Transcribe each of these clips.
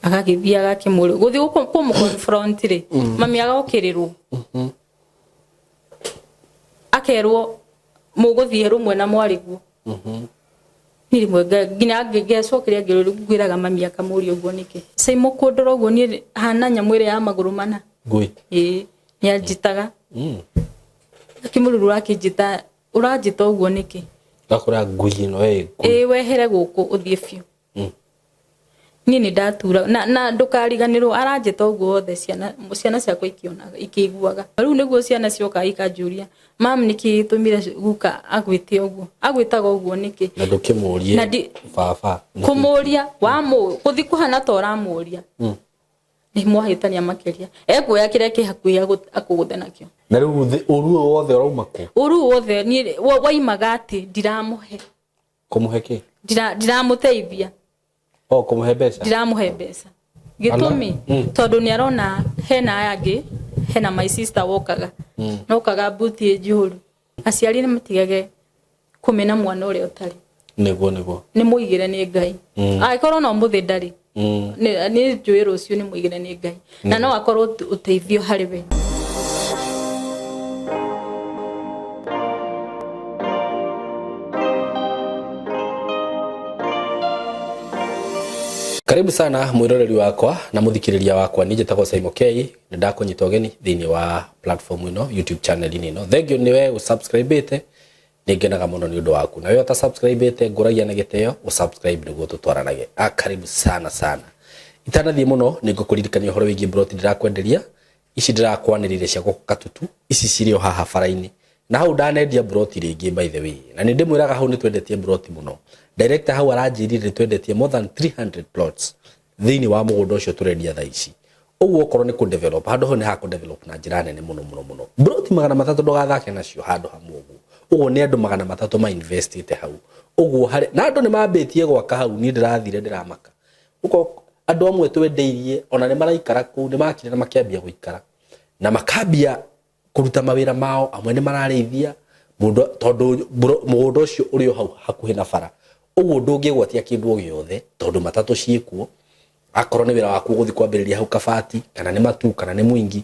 Agagĩthiĩ agakĩmũrĩ gũthiĩ kũmũ confront rĩ, mami agokĩrĩrwo, akerwo mũgũthiĩ rũmwe na mwarĩguo. Niĩ rĩmwe nginya ngecokeria ngĩrwo ngwĩraga mami akamũria ũguo nĩkĩ Saimo kũndora ũguo niĩ hana nyamũ ĩrĩa ya magũrũ mana. Ngui. Ĩĩ, nĩ anjĩtaga. Akĩmũruru ũrakĩnjĩta, ũranjĩta ũguo nĩkĩ? Gakũra ngui ĩno ĩ ngui. Ĩĩ, wehere gũkũ ũthiĩ biũ. Niĩ nĩ ndatura na ndũkariganĩrwo aranjĩta ũguo othe ciana ciakwa ikĩonaga ikĩiguaga. Rĩu nĩguo ciana ciokaga ikanjũria, mam, nĩkĩ gĩtũmire guka agwĩte ũguo, agwĩtaga ũguo nĩkĩ? Na ndũkĩmũrie. Na baba nĩkĩ? Kũmũria wamũ gũthiĩ kũhana ta ũramũria, nĩ mwahĩtania makĩria, ekuoya kĩrĩa kĩ hakuhĩ akũgũthe nakĩo. Na rĩu ũru ũyũ wothe ũrauma kũ? Ũru wothe niĩ waimaga atĩ ndiramũhe. Kũmũhe kĩ? Ndiramũteithia. O kũmũhe mbeca? Ndiramũhe mbeca. Gĩtũmi, tondũ nĩ arona hena aya angĩ, hena my sister wokaga, nokaga mbuti njihũru. Aciari nĩ matigage kũmena mwana ũrĩa ũtarĩ. Nĩguo. Nĩ mũigĩre nĩ Ngai. Angĩkorwo no mũthĩ ndarĩ, nĩ njũĩ rũciũ nĩ mũigĩre nĩ Ngai na no akorwo ũteithio harĩ we. Karibu sana mwiroreri wakwa na muthikiriria wakwa, niĩ njĩtagwo Simon K, nĩ ndakũnyita ũgeni thĩinĩ wa platform ĩno, YouTube channel-inĩ ĩno. Thank you nĩwe ũsubscribe-ĩte, nĩ ngenaga mũno nĩ ũndũ waku. Nawe ũtasubscribe-ĩte, ngũragia na gĩtĩo ũsubscribe nĩguo tũtwaranage. Ah, karibu sana sana. Itanathiĩ mũno nĩ ngũkũririkania ũhoro wĩgiĩ broti ndĩrakwenderia ici ndĩrakwanĩrĩire cia gũkũ Katutu, ici cirĩ o haha bara-inĩ na hau ndanendia broti rĩngĩ, by the way, na nĩ ndĩmwĩraga hau nĩ twendetie broti mũno. Director hau aranjĩrire nĩ twendetie more than 300 plots thĩinĩ wa mũgũnda ũcio tũrendia thaa ici. Ũguo okorwo nĩ kũ-develop, handũ hau nĩ ha kũ-develop na njĩra nene mũno mũno mũno. Broti 300 ndũgathake nacio handũ hamwe ũguo. Ũguo nĩ andũ 300 ma investite hau ũguo harĩ na andũ nĩ mambĩtie gwaka hau. Niĩ ndĩrathire ndĩramaka ũko andũ amwe twendeirie ona nĩ maraikara kũu, nĩ makire na makĩambia gũikara na makambia kũruta mawĩra mao. Amwe nĩ mararĩithia mũndũ tondũ mũgũnda ũcio ũrĩ o hau hakuhĩ na bara, ũguo ndũngĩgwatia kĩndũ o gĩothe tondũ matatũ ciĩkuo. Akorwo nĩ wĩra waku ũgũthiĩ kwambĩrĩria hau kabati, kana nĩ matu, kana nĩ mwingi,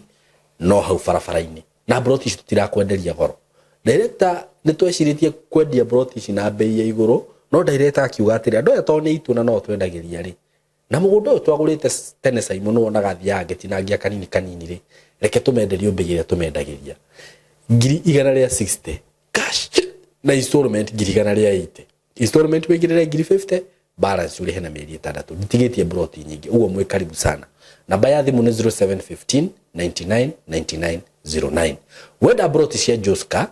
no hau barabara-inĩ. Na broti ici tũtirakwenderia goro. Director, nĩ twecirĩtie kwendia broti ici na bei ya igũrũ, no director akiuga atĩrĩ, andũ aya tondũ nĩ aitũ na no twendagĩria rĩ, na mũgũnda ũyũ twagũrĩte tene, Simon wonaga thiaga ngĩtinangia kanini kanini rĩ, reke tũmenderie mbei ĩrĩa tũmendagĩria, ngiri 160 cash na installment ngiri 180. Installment wĩigĩrĩre ngiri 50, balance ũrĩhe na mĩeri 6. Nditigĩtie broti nyingĩ, ũguo mwĩ karibu sana. Namba ya thimũ nĩ 0715 99 99 09. Wenda broti cia Joska,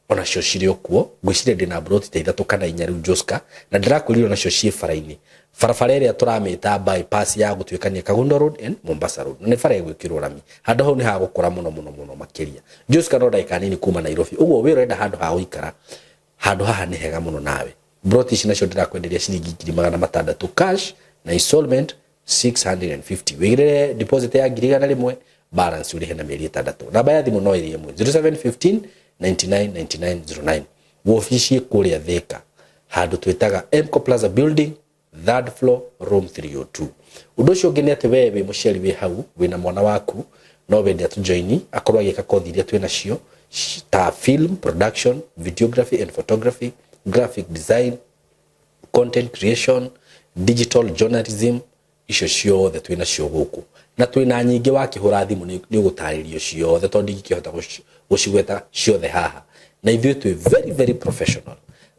onacio cirĩ o kuo. Ngwĩciria ndĩna broti ta ithatũ kana inya rĩu Joska, na ndĩrakwĩrire onacio ciĩ bara-inĩ, barabara ĩrĩa tũramĩta bypass ya gũtuĩkania Kagundo Road and Mombasa Road, na nĩ bara ĩgwĩkĩrwo rami. Handũ hau nĩ hagũkũra mũno mũno mũno makĩria. Joska no ndagĩka nini kuma Nairobi, ũguo wĩ ũrenda handũ ha gũikara, handũ haha nĩ hega mũno nawe. Broti ici nacio ndĩrakwenderia ciringi 600,000 cash na installment 650. Wĩigĩrĩre deposit ya 100,000, balance ũrĩhe na mĩeri 6. Namba ya thimũ no ĩrĩ ĩmwe, 0715 99 99 09. Wobici kũrĩa Thĩka, handũ twĩtaga Emco Plaza Building, third floor, room 302. Ũndũ ũcio ũngĩ nĩ atĩ we wĩ mũciari wĩ hau wĩna mwana waku, no wende atũjoini akorwo agĩka kothi iria twĩ nacio ta film production, videography and photography, graphic design, content creation, digital journalism, icio ciothe twĩ nacio gũkũ na twĩ na nyingĩ. Wakĩhũra thimũ nĩ ũgũtarĩrio ciothe tondũ ndingĩkĩhota gũcigweta ciothe haha. Na ithuĩ twĩ very very professional,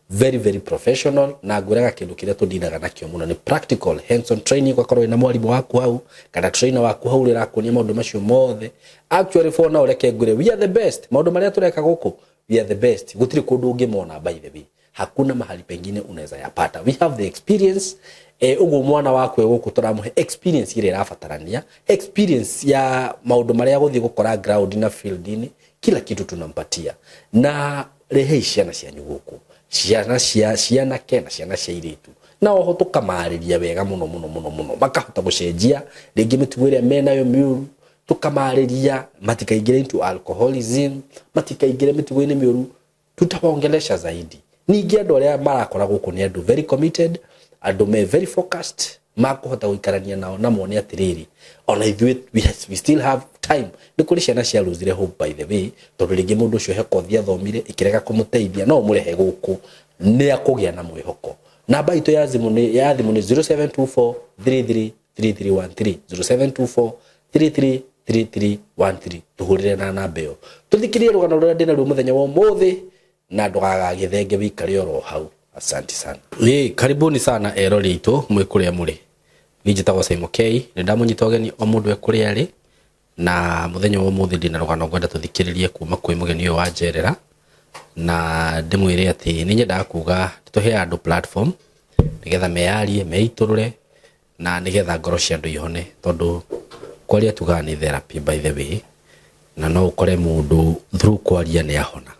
very very professional, na ngwĩraga kĩndũ kĩrĩa tũndinaga nakĩo mũno nĩ practical hands on training. Ũgakorwo wĩna mwarimũ waku hau kana trainer waku hau ũrĩa ũrakuonia maũndũ macio mothe. Actually, for now, reke ngwĩre we are the best. Maũndũ marĩa tũreka gũkũ, we are the best. Gũtirĩ kũndũ ũngĩmona, by the way, hakuna mahali pengine unaweza yapata. We have the experience. Ũguo mwana waku e gũkũ tũramũhe experience ĩrĩa ĩrabatarania, experience ya maũndũ marĩa gũthiĩ gũkora ground na field-inĩ, kila kitu tunampatia. Na rehei ciana cianyu gũkũ, ciana cia cianake na ciana cia irĩtu, na oho tũkamarĩria wega mũno mũno mũno mũno, makahota gũcenjia rĩngĩ mĩtugo ĩrĩa menayo mĩũru. Tũkamarĩria matikaingĩre into alcoholism, matikaingĩre mĩtugo-inĩ mĩũru, tutawaongelesha zaidi. Ningĩ andũ arĩa marakora gũkũ nĩ andũ very committed, andũ me very focused. Makũhota gũikarania nao na mone atĩrĩrĩ, ona ithuĩ we still have time. Nĩ kũrĩ ciana cia losire hope, by the way, tondũ rĩngĩ mũndũ ũcio he kothi athomire ĩkĩrega kũmũteithia, no ũmũrehe gũkũ nĩ akũgĩa na mwĩhoko. Namba itũ ya thimũ nĩ 0724 33 3313, 0724 33 3313. Tũhũrĩre na namba ĩyo, tũthikĩrĩrie rũgano rũrĩa ndĩnaruo mũthenya wa ũmũthĩ, na ndũgagagĩthenge, wĩikare oro hau. Asante sana. Ĩ, karibuni sana erori itũ mwĩ kũrĩa mũrĩ. Niĩ njĩtagwo Simon K, nĩ ndamũnyita ũgeni o mũndũ e kũrĩa arĩ, na mũthenya wa ũmũthĩ ndĩna rũgano ngwenda tũthikĩrĩrie kuma kwĩ mũgeni ũyũ wa njerera, na ndĩmwĩre atĩ nĩ nyendaga kuga tũhe andũ platform nĩgetha meyarie, meitũrũre, na nĩgetha ngoro cia andũ ihone, tondũ kwaria tugaga nĩ therapy, by the way, na no ũkore mũndũ through kwaria nĩ ahona.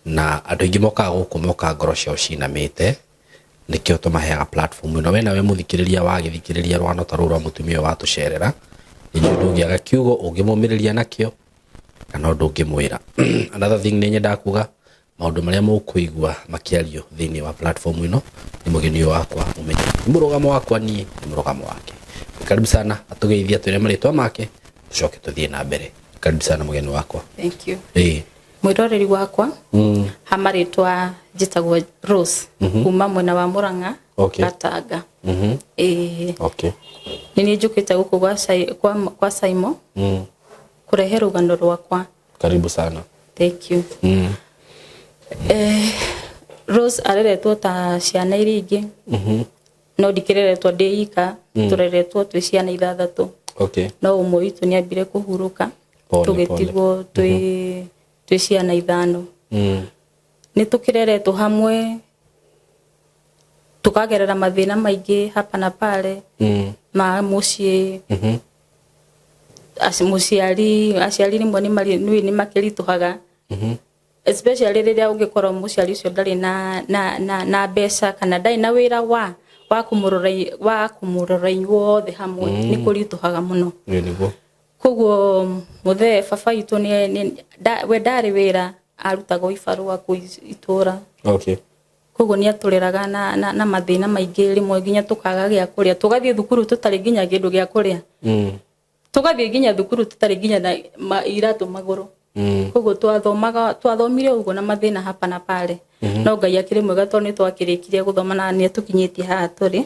Na andũ aingĩ mokaga gũkũ, mokaga ngoro ciao cinamĩte, nĩkĩo tũmaheaga platform ĩno. We nawe mũthikĩrĩria, wagĩthikĩrĩria rwano ta rũrũ rwa mũtumia ũyũ watũcerera, nĩ njũĩ ndũngĩaga kiugo ũngĩmũmĩrĩria nakĩo kana ũndũ ũngĩmwĩra. Another thing, nĩ nyendaga kuga maũndũ marĩa mũkũigua makĩario thĩinĩ wa platform ĩno nĩ mũgeni ũyũ wakwa, mũmenye nĩ mũrũgamo wakwa, niĩ nĩ mũrũgamo wake. Karibu sana, atũgeithia, twĩre marĩtwa make, tũcoke tũthiĩ na mbere. Karibu sana, mũgeni wakwa. Thank you. Ĩĩ. Mwĩroreri wakwa, ha marĩtwa njĩtagwo Rose, kuma mwena wa Murang'a, Gatanga. Ĩĩ. Nĩ niĩ njũkĩte gũkũ kwa Saimo kũrehe rũgano rwakwa. Karibu sana. Thank you. Rose areretwo ta ciana iria ingĩ, no ndikĩreretwo ndĩ ika, tũreretwo twĩ ciana ithathatũ, no ũmwe witũ nĩ ambire kũhurũka. Pole. Tũgĩtigwo twĩ ciana ithano. Nĩ tũkĩreretwo hamwe, tukagerera mathĩna maingĩ hapa na pale ma mũciĩ. Mũciari, aciari rĩmwe nĩ makĩritũhaga, especially rĩrĩa ũngĩkorwo mũciari ũcio ndarĩ na mbeca kana ndarĩ na wĩra wa kũmũrora inyuothe hamwe, nĩ kũritũhaga mũno. Ĩĩ, nĩguo. Koguo mũthee baba witũ we ndarĩ wĩra, arutagwo ibarũa kũu itũra. Koguo nĩ atũreraga na mathĩna maingĩ, rĩmwe nginya tũkaga gĩa kũrĩa, tũgathiĩ thukuru tũtarĩ nginya kĩndũ gĩa kũrĩa, tũgathiĩ nginya thukuru tũtarĩ nginya na iratũ magũrũ. Koguo twathomire ũguo na mathĩna hapa na pale, no Ngai akĩrĩ mwega tondũ nĩ twakĩrĩkirie gũthoma na nĩ atũkinyĩtie haha tũrĩ.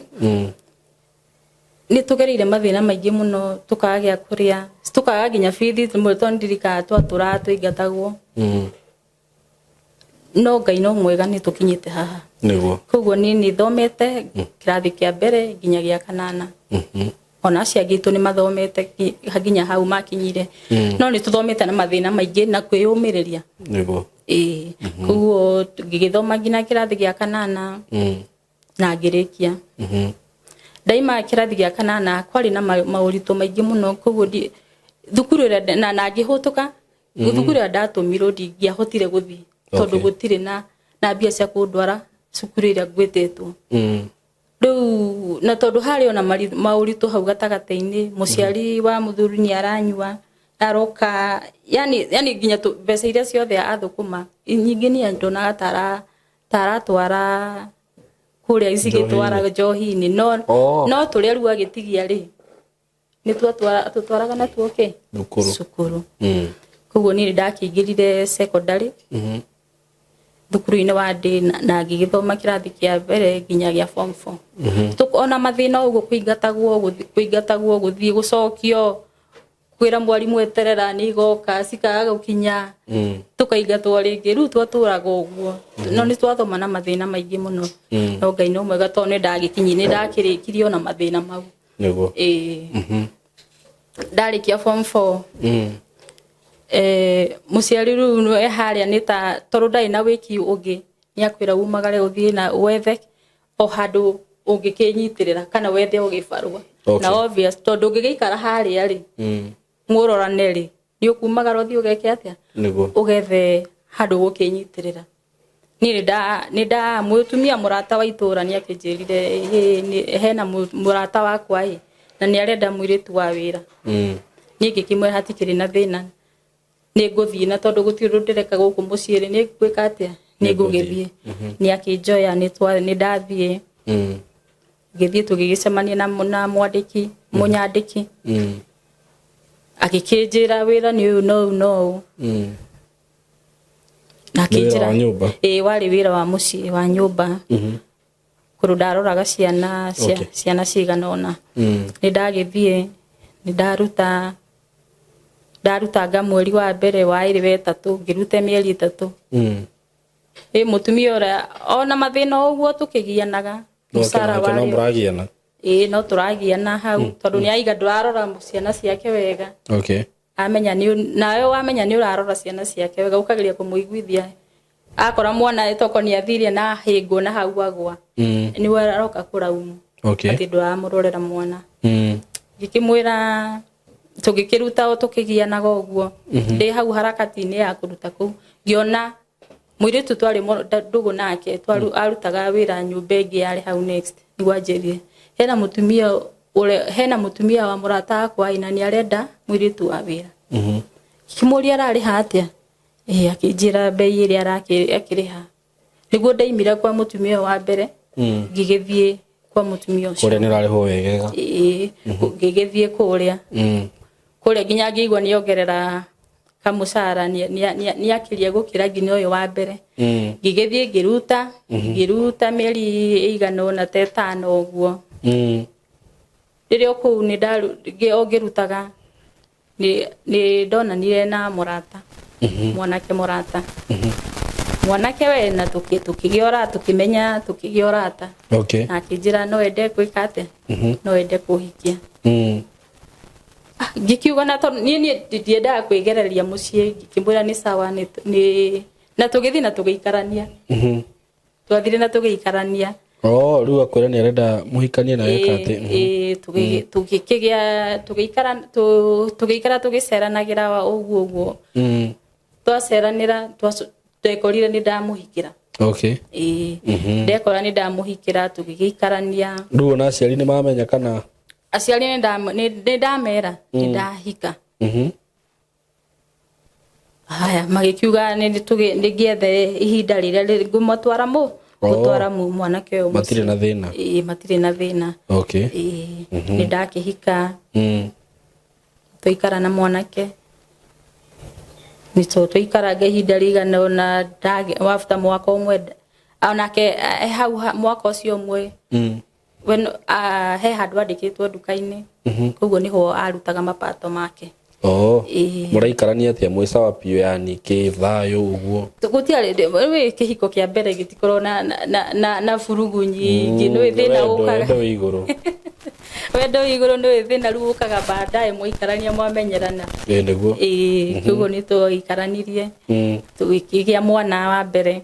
Nĩ tũgereire mathĩna maingĩ mũno, tũkaga gĩa kũrĩa, tũkaga nginya bithi rĩmwe, tondũ ndirikanaga twatũraga tũingatagwo. No Ngai no mwega, nĩ tũkinyĩte haha. Koguo niĩ nĩ thomete kĩrathi kĩa mbere nginya gĩa kanana. Ona acio angĩ aitũ nĩ mathomete nginya hau makinyire, no nĩ tũthomete na mathĩna maingĩ na kwĩyũmĩrĩria. Ĩĩ, koguo ngĩgĩthoma nginya kĩrathi gĩa kanana na ngĩrĩkia. Ndaima kĩrathi gĩa kanana, kwarĩ na maũritũ maingĩ mũno, koguo thukuru ĩrĩa na ngĩhũtũka thukuru ĩrĩa ndatũmirwo, ndingĩahotire gũthiĩ tondũ gũtirĩ na mbia cia kũndwara cukuru ĩrĩa ngwĩtĩtwo. Rĩu na tondũ harĩ ona maũritũ hau gatagatĩ-inĩ, mũciari wa mũthuri nĩ aranyua, aroka yani nginya mbeca iria ciothe athũkũma nyingĩ nĩ ndonaga taratwara kũrĩa cigĩtwara njohi-inĩ, no Oh. no tũrĩa rĩu agĩtigia rĩ, nĩ tũtwaraga natuo kĩ? Thukuru. Cukuru. Koguo niĩ nĩ ndakĩingĩrire secondary, thukuru-inĩ wa ndĩ na ngĩgĩthoma kĩrathi kĩa mbere nginya gĩa form 4. Ona mathĩna ũguo, kũingatagwo, kũingatagwo, gũthiĩ gũcokio, kwĩra mwarimũ eterera nĩ igoka, cikaga gũkinya, tũkaingatwo rĩngĩ. Rĩu twatũraga ũguo, no nĩ twathoma na mathĩna maingĩ mũno, no Ngai no mwega tondũ nĩ ndagĩkinyi, nĩ ndakĩrĩkirie ona mathĩna mau. Ĩĩ, ndarĩkia form 4, mũciari rĩu e harĩa nĩ ta tondũ ndarĩ na wĩki ũngĩ, nĩ akwĩra umagare ũthiĩ na wethe o handũ ũngĩkĩnyitĩrĩra kana wethe o gĩbarũa. Na obvious, tondũ ũngĩgĩikara harĩa rĩ, mũrorane rĩ, nĩ ũkumagara ũthiĩ ũgeke atĩa? Ũgethe handũ ũgũkĩnyitĩrĩra. Niĩ nĩ nda mũtumia mũrata wa itũra nĩ akĩnjĩrire, "Ĩ, hena mũrata wakwa ĩ, na nĩ arenda mũirĩtu wa wĩra." Niĩ ngĩkĩmwĩra hatikĩrĩ na thĩna, nĩ ngũthiĩ, na tondũ gũtirĩ ũndũ ndĩreka gũkũ mũciĩ rĩ, nĩ ngwĩka atĩa, nĩ ngũgĩthiĩ. Nĩ akĩnjoya, nĩ ndathiĩ. Ngĩthiĩ tũgĩgĩcemania na mwandĩki mũnyandĩki. Agĩkĩnjĩra wĩra nĩ ũyũ na ũyũ na ũyũ. Na Nĩ wĩra akĩnjĩra wa nyũmba? Ĩĩ, warĩ wĩra wa mũciĩ, wa nyũmba, kũndũ ndaroraga ciana cia, ciana cigana ũna. Nĩ ndagĩthiĩ, nĩ ndaruta, ndarutanga mweri wa mbere, wa ĩrĩ, wa ĩtatũ, ngĩruta mĩeri 3. Ĩ mũtumia ũrĩa ona mathĩna o ũguo tũkĩgianaga mũcara no warĩ mũragiana. Ĩĩ, no tũragiana hau, tondũ nĩ aiga ndũrarora ciana ciake wega. Amenya nĩ nawe wamenya nĩ ũrarora ciana ciake wega, ũkageria kũmũiguithia. Akora mwana toko nĩ athirie na hĩngwo na hau agwa, nĩwe aroka kũraumu atĩ ndũramũrorera mwana. Ngĩkĩmwĩra tũgĩkĩruta o tũkĩgianaga ũguo. Ndĩ hau harakati-inĩ ya kũruta kũu, ngĩona mũirĩtu twarĩ ndũgũ nake, arutaga wĩra nyũmba ĩngĩ yarĩ hau next. Nĩguo anjĩrire hena mũtumia ũrĩa, hena mũtumia wa mũrata wakwa ĩ, na nĩ arenda mũirĩtu wa wĩra. Ngĩkĩmũria ararĩha atĩa. Ĩ akĩnjĩra mbei ĩrĩa akĩrĩha. Nĩguo ndaimire kwa mũtumia ũyũ wa mbere, ngĩgĩthiĩ kwa mũtumia ũcio. Kũrĩa nĩ ũrarĩhwo wegega. Ĩĩ, ngĩgĩthiĩ kũrĩa. Kũrĩa nginya ngĩigua nĩongerera kamũcara, nĩakĩria gũkĩra nginya ũyũ wa mbere. Ngĩgĩthiĩ ngĩruta mĩeri ĩigana ũna ta 5 ũguo. Rĩrĩa o kũu o ngĩrutaga, nĩ ndonanire na mũrata, mwanake mũrata. Mwanake we na tũkĩgĩa ũrata, tũkĩmenya, tũkĩgĩa ũrata. Na akĩnjĩra no ende gwĩka atĩa? No ende kũhikia. Ngĩkiuga na tondũ niĩ ndiendaga kwĩgereria mũciĩ, ngĩkĩmwĩra nĩ sawa, nĩ na tũgĩthiĩ na tũgĩikarania. Twathire na tũgĩikarania. Oh, rĩu akwĩra nĩ arenda mũhikanie na weka atĩ. Ĩĩ, tũgĩkĩgĩa, tũgĩikara, tũgĩikara tũgĩceranagĩra ũguo ũguo. Twaceranĩra, ndekorire nĩ ndamũhikĩra. Ĩĩ. Ndekora nĩ ndamũhikĩra, tũgĩgĩikarania. Rĩu ona aciari nĩ mamenya kana? Aciari nĩ ndamera nĩ ndahika. Haya, magĩkiuga nĩ ngĩethe ihinda rĩrĩa ngũmatwara ngũtwara mwanake ũyũ mũciĩ. Matirĩ na thĩna? Ĩĩ, matirĩ na thĩna. Ĩĩ, nĩ ndakĩhika. Twaikara na mwanake. Nĩ tũikaranga ihinda rĩigana ũna, after mwaka ũmwe, onake, hau mwaka ũcio ũmwe, we no, he handũ andĩkĩtwo nduka-inĩ. Koguo nĩho arutaga mapato make. Ĩĩ. Mũraikarania atĩa mwĩ sawa biũ, yani kĩ thayũ ũguo? Gũtiarĩ, rĩu kĩhiko kĩa mbere gĩtikorwo na burugu nyingĩ. Nĩ thĩna ũkaga. Wendo wĩ igũrũ. Wendo wĩ igũrũ, nĩ thĩna rĩu ũkaga baadaye mwaikarania mwamenyerana. Ĩĩ, nĩguo. Ĩĩ, koguo nĩ twaikaranirie. Tũgĩkĩgĩa mwana wa mbere.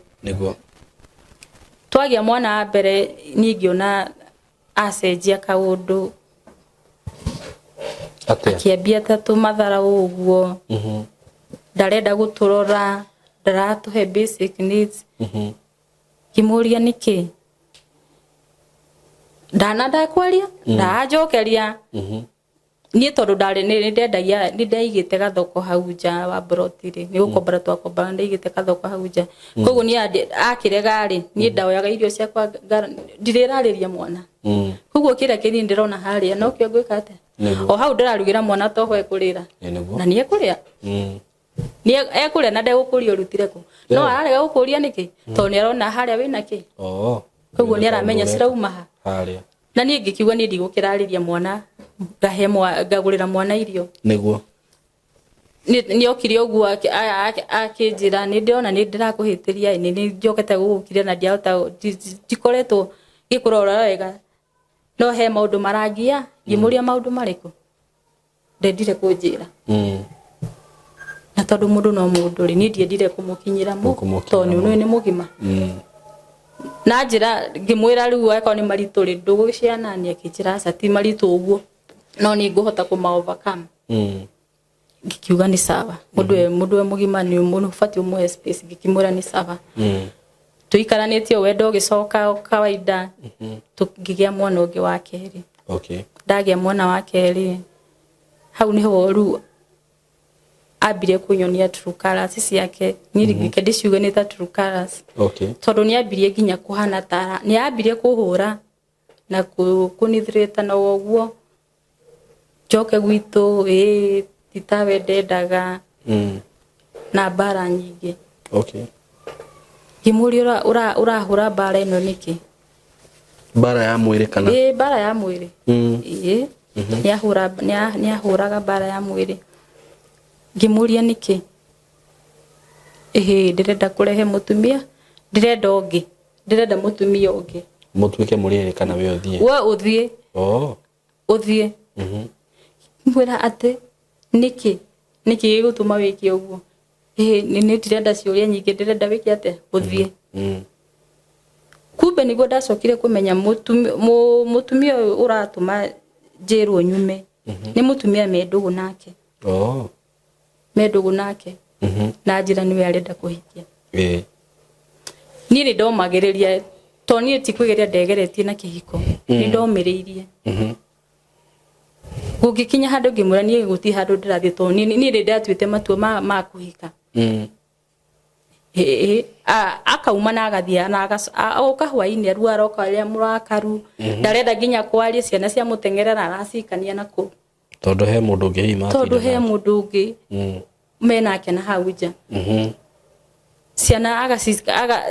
Twagĩa mwana wa mbere, niĩ ngĩona acenjia kaũndũ. Atĩa? Akĩambia ta tũmathara ũguo. Ndarenda gũtũrora, ndaratũhe basic needs. Ngĩmũria nĩkĩ? Ndana ndakwaria, ndanjokeria. Niĩ tondũ ndarĩ nĩ ndendagia, nĩ ndaigĩte gathoko hau nja wa broti rĩ, nĩ gũkombora twakombora, ndaigĩte gathoko hau nja. Koguo niĩ akĩrega rĩ, niĩ ndaoyaga irio ciakwa, ndirĩrarĩria mwana. Koguo kĩrĩa kĩnini ndĩrona harĩa, no kĩo ngwĩka atĩa? O hau ndĩrarugĩra mwana toho ekũrĩra. Ĩĩ, nĩguo. Na nĩ ekũrĩa. Nĩ ekũrĩa na ndegũkũria ũrutire kũ. No ararega gũkũria nĩkĩ? Tondũ nĩ arona harĩa wĩna kĩ. Koguo nĩ aramenya cirauma ha. Harĩa. Na niĩ ngĩkiuga niĩ ndigũkĩrarĩria mwana, ngagũrĩra mwana irio. Nĩ okire ũguo akĩnjĩra nĩ ndĩrona nĩ ndĩrakũhĩtĩria, nĩ njokete gũgũkiria na ndiahota, ndikoretwo ngĩkũrora wega. No he maũndũ marangia, ngĩmũria maũndũ marĩkũ? Ndendire kũnjĩra. Na tondũ mũndũ no mũndũ rĩ, niĩ ndiendire kũmũkinyĩra Kũmũkinyĩra tondũ mũ. nĩ mũgima. Na njĩra ngĩmwĩra rĩu angĩkorwo nĩ maritũ rĩ, ndũgũgĩciana nĩ akĩnjĩra aca ti maritũ ũguo, no nĩ ngũhota kũma overcome. Ngĩkiuga nĩ sawa. Mũndũ we mũgima nĩ mũndũ ũbatiĩ ũmũhe space, ngĩkĩmwĩra nĩ sawa. Tũikaranĩtie wendo ũgĩcoka o kawaida, ngĩgĩa mwana ũngĩ wa kerĩ. Ndagĩa mwana wa kerĩ, hau nĩho rĩu ambire kũnyonia true colours ciake. Niĩ reke ndĩciuge nĩ ta true colours. Tondũ nĩ ambirie nginya kũhana ta, nĩ ambirie kũhũra. Na kũnithirĩta na ũguo njoke gwitũ, ĩĩ ti tawe ndendaga. Na mbara nyingĩ. Ngĩmũria, ũrahũra mbara ĩno nĩkĩ? Mbara ya mwĩrĩ kana? Ĩĩ, mbara ya mwĩrĩ. Ĩĩ, nĩahũraga mbara ya mwĩrĩ. Ngĩmũria nĩkĩ. Ĩhĩ, ndĩrenda kũrehe mũtumia, ndĩrenda ũngĩ, ndĩrenda mũtumia ũngĩ. Mũtuĩke mũrĩ erĩ kana we ũthiĩ? We ũthiĩ. Oh. Ũthiĩ. Mwĩra atĩ nĩkĩ, nĩkĩ gĩgũtũma wĩke ũguo? Ĩhĩ, nĩ ndirenda ciũria nyingĩ, ndĩrenda wĩke atĩa, ũthiĩ. Kumbe nĩguo ndacokire kũmenya mũtumia ũyũ ũratũma njĩrwo nyume nĩ mũtumia me ndũgũ nake. Oh. Me ndũgũ nake. Na njĩra nĩwe arenda kũhikia. Niĩ nĩ ndomagĩrĩria, to niĩ ti kwĩgeria ndegeretie na kĩhiko. Nĩ ndomĩrĩirie. Gũgĩkinya handũ ngĩmwĩra niĩ gũtirĩ handũ ndĩrathiĩ, tondũ niĩ nĩ ndatuĩte matua ma kũhika. Akauma na agathiĩ na oka hwainĩ aru aroka arĩa mũrakaru, ndarenda nginya kwaria, ciana cia mũteng'erera aracikania na kũu. Tondũ he mũndũ ũngĩ hihi matinda Tondũ he nake. Mũndũ ũngĩ menake na hau nja. Ciana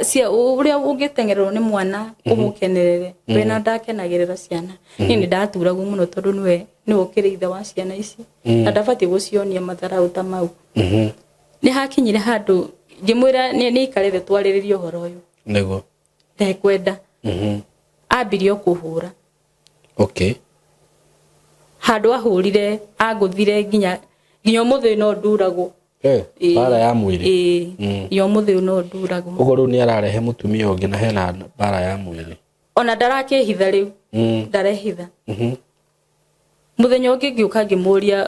cia ũrĩa ũngĩteng'ererwo nĩ mwana ũmũkenerere, we na ndakenagĩrĩra ciana. Niĩ nĩ ndaturagwo mũno tondũ nĩwe ũkĩrĩ ithe wa ciana ici na ndabatiĩ gũcionia matharaũ ta mau. Nĩ hakinyire handũ ngĩmwĩra nĩ ikare thĩ twarĩrĩrie ũhoro ũyũ. Ndekwenda. Ambirie o kũhũra. Handũ ahũrire angũthire nginya ũmũthĩ no nduragwo. Mbara ya mwĩrĩ. Ĩĩ, nginya ũmũthĩ no nduragwo. Ũguo rĩu nĩ ararehe mũtumia ũngĩ na hena mbara ya mwĩrĩ. Ona ndarakĩhitha rĩu. Ndarehitha. Mũthenya ũngĩ ngĩũka ngĩmũria,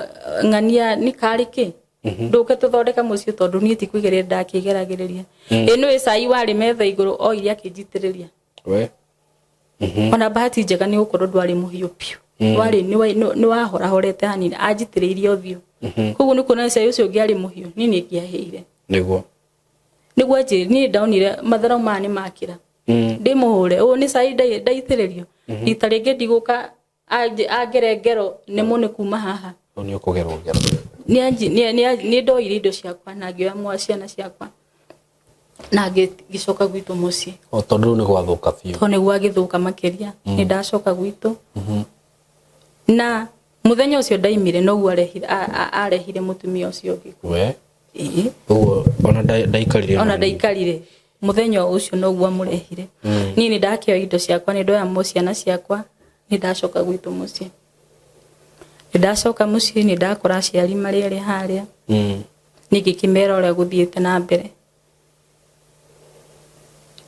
ng'ania nĩ karĩ kĩ, ndũke tũthondeke mũciĩ, tondũ niĩ ti kwĩgeria ndakĩgeragĩrĩria. Ĩ nĩwĩ cai warĩ metha igũrũ oire akĩnjitĩrĩria. We. Ona bahati njega nĩ gũkorwo ndwarĩ mũhiũ biũ, warĩ nĩ wahorahorete hanini, anjitĩrĩirie ũthiũ. Koguo nĩ kuona cai ũcio ũngĩarĩ mũhiũ niĩ nĩ ingĩahĩire. Nĩguo anjĩrire, niĩ ndonire matharau maya nĩ makĩra. Ndĩmũhũre ũũ nĩ cai ndaitĩrĩrio rita rĩngĩ ndigũka angere ngero nemwo nĩ kuma haha. Rĩu nĩ ũkũgerwo ngero. Nĩ ndoire indo ciakwa na ngĩoya mwa ciana ciakwa na ngĩcoka gwitũ mũciĩ. O tondũ rĩu nĩ gwathũka biũ. Tondũ nĩ gwagĩthũka makĩria. Nĩ ndacoka gwitũ na mũthenya ũcio ndaimire noguo arehire mũtumia ũcio ũngĩ. We. Ĩĩ. Ũguo ona ndaikarire ona ndaikarire mũthenya ũcio noguo amũrehire. Niĩ nĩ ndakĩoya indo ciakwa, nĩ ndoya ciana ciakwa, nĩ ndacoka gwitũ mũciĩ. Nĩ ndacoka mũciĩ, nĩ ndakora aciari marĩ erĩ harĩa. Nĩ ngĩkĩmera ũrĩa gũthiĩte na mbere,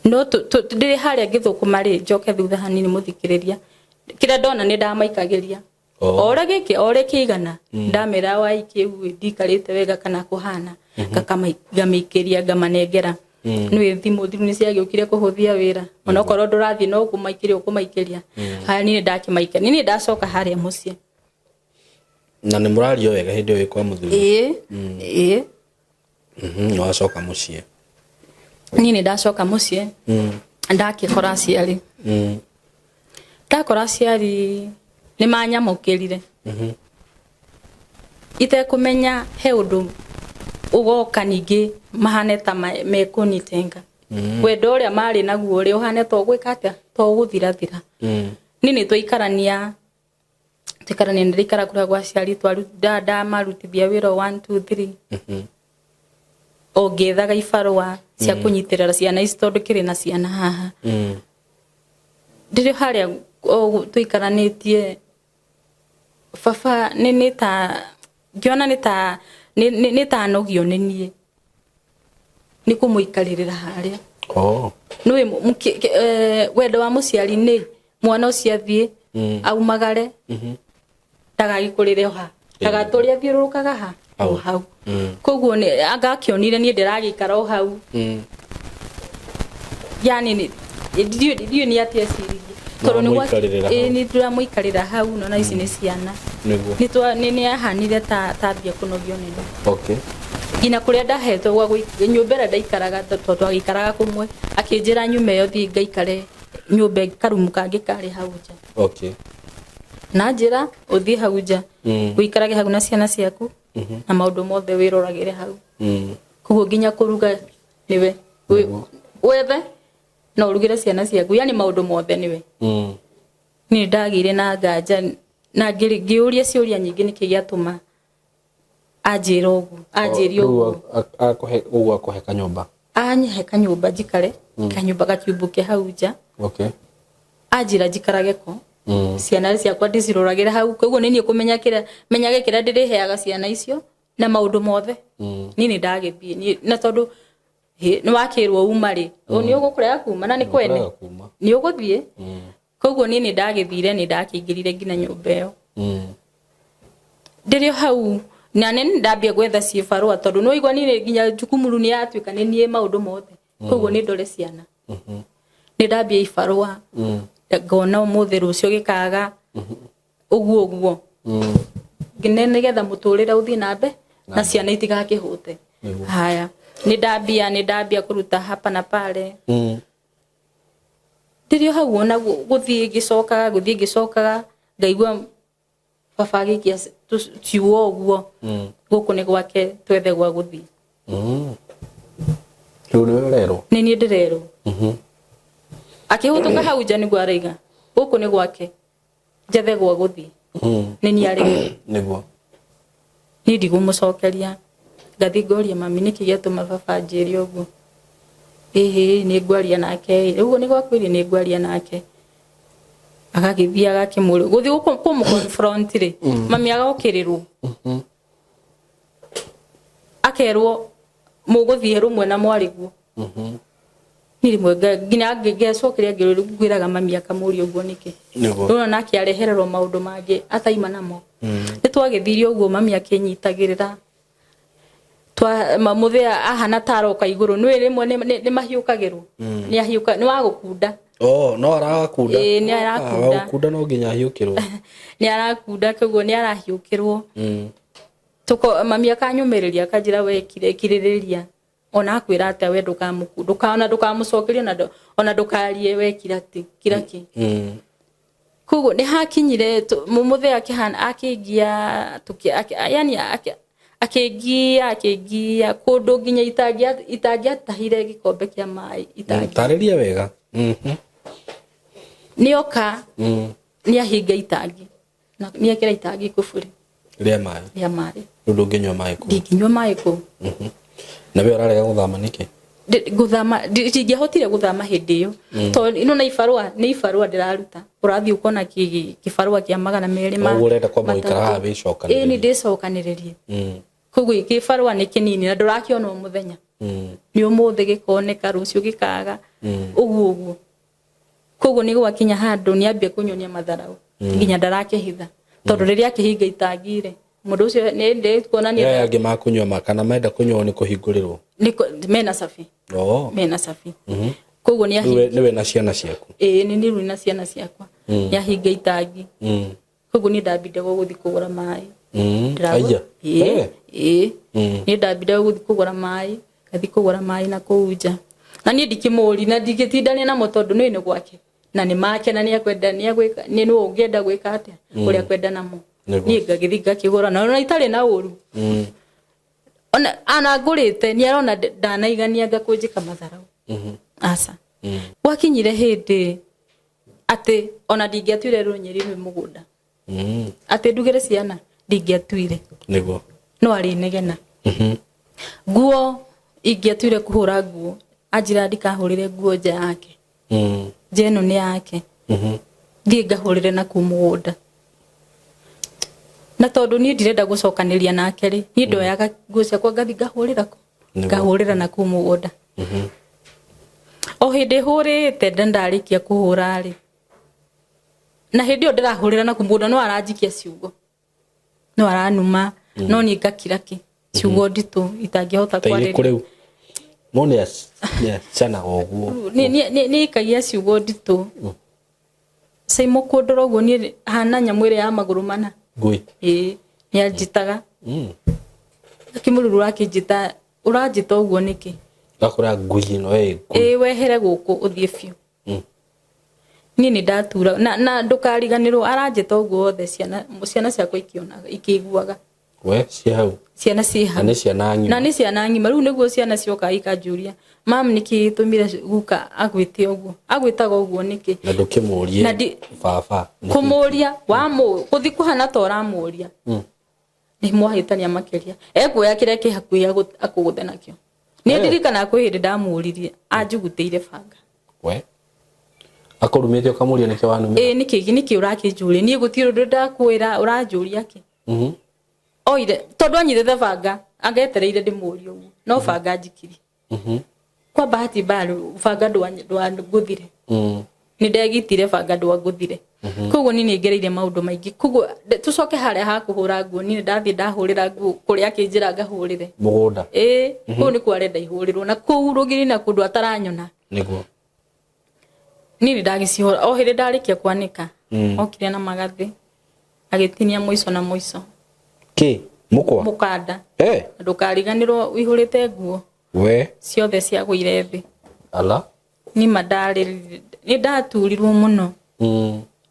no ndĩrĩ harĩa ngĩthũkũma rĩ, njoke thutha hanini mũthikĩrĩria, kĩrĩa ndona nĩ ndamaikagĩria. O ũrĩa gĩkĩ, o ũrĩa kĩigana, ndamera wai kĩu ndikarĩte wega kana kũhana, ngamĩikĩria ngamanengera. Nĩwĩ thimũ nĩ ciagĩũkire kũhũthia wĩra, onokorwo ndũrathiĩ no kũmaikĩria ũkũmaikĩria. Haya, niĩ ndakĩmaikia, niĩ ndacoka harĩa mũciĩ. Na nĩ mũrario wega hĩndĩ ĩyo wĩ kwa mũthuri? Ĩĩ, ĩĩ. Nĩ wacoka mũciĩ. Niĩ nĩ ndacoka mũciĩ, ndakĩkora aciari. Ndakora aciari nĩ manyamũkĩrire itekũmenya he ũndũ ũgoka ningĩ mahane ta mekũnitenga. Wendo ũrĩa marĩ naguo ũrĩa ũhane to gwĩka atĩa, to gũthirathira. Niĩ nĩ twaikarania tũikarania, nĩ ndĩikara kũrĩa gwa aciari, ndamarutithia wĩra 1 2 3, o ngĩethaga ibarũa cia kũnyitĩrĩra ciana ici tondũ kĩrĩ na ciana haha. Ndĩrĩ harĩa o tũikaranĩtie, baba nĩ ta ngĩona nĩ ta anogio nĩ niĩ nĩ kũmũikarĩrĩra harĩa. Oh. Nĩũĩ wendo wa mũciari nĩ mwana ũcio athiĩ aumagare, ndagagĩkũrĩre ha, ndagatũre athiũrũrũkaga ha o Hau. hau. Koguo nĩ angakĩonire niĩ ndĩragĩikara o hau. Yani ndiũĩ nĩ atĩa eciririe tondũ nĩ Ũramũikarĩrĩra hau. Ĩĩ, nĩ ndĩramũikarĩra hau, nona ici nĩ ciana. Nĩ ahanire ta tambia kũnogio nĩ niĩ. Nginya kũrĩa ndahetwo gwa nyũmba ĩrĩa ndaikaraga, tondũ twagĩikaraga kũmwe, akĩnjĩra nyume ĩyo thiĩ ngaikare. Nyũmba karumu kangĩ karĩ hau nja. Na njĩra ũthiĩ hau nja, ũikarage hau na ciana ciaku na maũndũ mothe wĩroragĩre hau. Koguo nginya kũruga nĩwe. Wethe na ũrugĩre ciana ciaku, yani maũndũ mothe nĩwe. Niĩ ndagĩire na nganja na ngĩũria ciũria nyingĩ, nĩkĩ gĩatũma anjĩra ũguo, anjĩrie ũguo. Akũhe ũguo, akũhe kanyũmba? Anyihe kanyũmba njikare, kanyũmba gakiumbuke hau nja. Anjĩra njikarage ko, ciana ciakwa ndĩciroragĩre hau, koguo nĩ niĩ kũmenya kĩrĩa menyage kĩrĩa ndĩrĩheaga ciana icio na maũndũ mothe. Niĩ nĩ ndagĩthiĩ na tondũ nĩ wakĩrwo uma rĩ, nĩ ũgũkũrega kuma na nĩ kwene. Ũkũrega kuma. Nĩ ũgũthiĩ. Koguo niĩ nĩ ndagĩthire, nĩ ndakĩingĩrire nginya nyũmba ĩyo. Ndĩrĩ o hau na nĩ ndambia gwetha cibarũa, tondũ nĩ waigua niĩ nginya jukumu nĩ yatuĩka nĩ niĩ maũndũ mothe, koguo nĩ ndore ciana. Nĩ ndambia ibarũa, ngona ũmũthĩ, rũciũ gĩkaga ũguo ũguo, nginya nĩgetha mũtũrĩre ũthiĩ na mbere na ciana itigakĩhũte. Haya, nĩ ndambia kũruta hapa na pale. Ndĩrĩ o hau ona gũthiĩ ngĩcokaga, gũthiĩ ngĩcokaga, ngaigua baba agĩikia ciugo ũguo, gũkũ nĩ gwake, twethe gwa gũthiĩ. Rĩu nĩwe ũrerwo? Nĩ niĩ ndĩrerwo. Akĩhũtũka hau nja nĩguo araiga gũkũ nĩ gwake, njethe gwa gũthiĩ. Nĩ niĩ arĩ. Niĩ ndigũmũcokeria, ngathiĩ ngoria mami, nĩkĩ gĩatũma baba anjĩre ũguo? Ĩhĩ, nĩ ngwaria nake ĩ, ũguo nĩ gwakwĩrie, nĩ ngwaria nake. Agagĩthiĩ agakĩmũrĩ gũthiĩ kũmũ confront rĩ, mami agokĩrĩrwo, akerwo mũgũthiĩ rũmwe na mwarĩguo. Niĩ rĩmwe nginya ngecokeria ngwĩraga mami akamũria ũguo nĩkĩ. Rĩu nake arehererwo maũndũ mangĩ ataima namo. Nĩ twagĩthire ũguo, mami akĩnyitagĩrĩra twa mũthĩa ahana ta aroka igũrũ, nĩ rĩmwe nĩ mahiũkagĩrwo, nĩ ahiũka, nĩ wa gũkunda. Oh, no arakunda. Ĩĩ, nĩ arakunda. Ah, wa gũkunda no nginya ahiũkĩrwo. Nĩ arakunda, koguo nĩ arahiũkĩrwo. Tuko mami akanyũmĩrĩria, akanjĩra we kirĩrĩria, ona akwĩra atĩa we ndũkamũku ndũkaona, ndũkamũcokerie ona ona ndũkarie, we kira ti kira ki. Koguo nĩ hakinyire mũthee akĩhana akĩngia yani akĩngia akĩngia kũndũ nginya itangĩatahire gĩkombe kĩa maĩ itangi. Tarĩria wega. Nĩoka, nĩ ahinga itangi na nĩ ekĩra itangi kuburi Rĩa maĩ. Rĩa maĩ. Rĩu ndũngĩnyua maĩ kũu? Ndingĩnyua maĩ kũu. Na we ũrarega gũthama nĩkĩ? Gũthama ndingĩahotire gũthama hĩndĩ ĩyo, tondũ ino na ibarũa, nĩ ibarũa ndĩraruta, ũrathiĩ ũkona kĩbarũa kĩa 200 ma Ũguo ũrenda kwamba gũikara 300. haha wĩcokanĩrĩrie. Ĩĩ, nĩ ndĩcokanĩrĩrie. Koguo kĩbarũa nĩ kĩnini na ndũrakĩona o mũthenya. Nĩ ũmũthĩ gĩkoneka, rũciũ gĩkaga, ũguo ũguo. Koguo nĩ gwakinya handũ nĩ ambia kũnyonia matharau nginya ndarakĩhitha, tondũ rĩrĩa akĩhinga itangi rĩ, mũndũ ũcio nĩ ndĩ kuonania. Aya angĩ makũnyua ma kana menda kũnyua nĩ kũhingũrĩrwo? Mena cabi. Mena cabi, koguo nĩ Nĩwe nĩwe na ciana ciaku? Ĩĩ, nĩ niĩ na ciana ciakwa. Nĩ ahinga itangi, koguo niĩ ndambinde gũthiĩ kũgũra maĩ. Aya. Ĩĩ. Ĩĩ. Niĩ ndambinde gũthiĩ kũgũra maĩ, ngathiĩ kũgũra maĩ na kũu nja, na niĩ ndikĩmũri na ndingĩtindania namo, tondũ nĩ gwake na nĩ make na nĩ akwenda, nĩ agwĩka, nĩ nũ ũngĩenda gwĩka atĩa ũrĩa akwenda namo. Niĩ ngagĩthiĩ ngakĩgũra na ona itarĩ na ũru. Ona ana ngũrĩte nĩ arona ndanaigania ngakũnjĩka matharau. Aca, gwakinyire hĩndĩ atĩ ona ndingĩatuire rũnyeri rwĩ mũgũnda, atĩ ndugĩre ciana, ndingĩatuire. No arĩnegena. Nguo ingĩatuire kũhũra nguo, anjĩra ndikahũrĩre nguo nja yake. Nja ĩno nĩ yake. Thiĩ ngahũrĩre na kũu mũgũnda, na tondũ niĩ ndirenda gũcokanĩria nake rĩ, niĩ ndoyaga nguo ciakwa ngathi ngahũrĩra kũ? Ngahũrĩra na kũu mũgũnda. O hĩndĩ hũrĩte nda ndarĩkia kũhũra rĩ, na hĩndĩ ĩyo ndĩrahũrĩra na kũu mũgũnda, no aranjikia ciugo, no aranuma, no niĩ ngakira ki, ciugo nditũ itangĩhota Ta irĩkũ? Kwarĩria. Rĩu no nĩ acanaga ũguo? Nĩ ikagia ciugo nditũ caimo kũndora ũguo, niĩ hana nyamũ ĩrĩa ya magũrũ mana. Ngui. Ĩĩ, nĩ anjĩtaga. Akĩmũruru ũrakĩnjĩta, ũranjĩta ũguo nĩkĩ? Gakũra ngui ĩno ĩ ngui. Ĩĩ, wehere gũkũ ũthiĩ biũ. Niĩ nĩ ndatura na ndũkariganĩrwo aranjĩta ũguo wothe ciana ciakwa ikĩonaga ikĩiguaga. We ciĩ hau. Ciana ciĩ hau. Na nĩ ciana ng'ima. Na nĩ ciana ng'ima. Rĩu nĩguo ciana cioka ikanjũria, mam, nĩkĩ gĩtũmire guka agwĩte ũguo, agwĩtaga ũguo nĩkĩ? Na ndũkĩmũrie baba nĩkĩ? Kũmũria wamũ gũthi kũhana ta ũramũria, nĩ mwahĩtania makĩria, ekuoya kĩrĩa kĩ hakuhĩ akũgũthe nakĩo. Nĩ ndirikanaga kwĩ hĩndĩ ndamũririe, anjugutĩire banga. We akũrumĩte ũkamũria nĩkĩ wanumĩra? Ĩĩ, nĩkĩ ũrakĩnjũria? Niĩ gũtirĩ ũndũ ndakwĩra, ũranjũria kĩ? Oire tondũ anyitĩte banga, angetereire ndĩmũrie ũguo, no banga njikiri. Kwa bahati mbaya banga ndwangũthire. Nĩ ndegitire, banga ndwangũthire. Koguo niĩ nĩ ngereire maũndũ maingĩ. Koguo tũcoke harĩa ha kũhũra nguo, niĩ nĩ ndathiĩ ndahũrĩra nguo kũrĩa akĩnjĩra ngahũrĩre. Mũgũnda. Ĩĩ, kũu nĩkuo arenda ihũrĩrwo, na kũu rũgiri na kũndũ ataranyona. Niĩ nĩ ndagĩcihũra. O hĩndĩ ndarĩkia kwanĩka, okire na magathĩ, agĩtinia mũico na mũico. Kĩ mũkwa? Mũkanda. Ndũkariganĩrwo ũihũrĩte nguo. We ciothe ciagũire thĩ. Ala. Nima ndarĩ nĩ ndaturirwo mũno.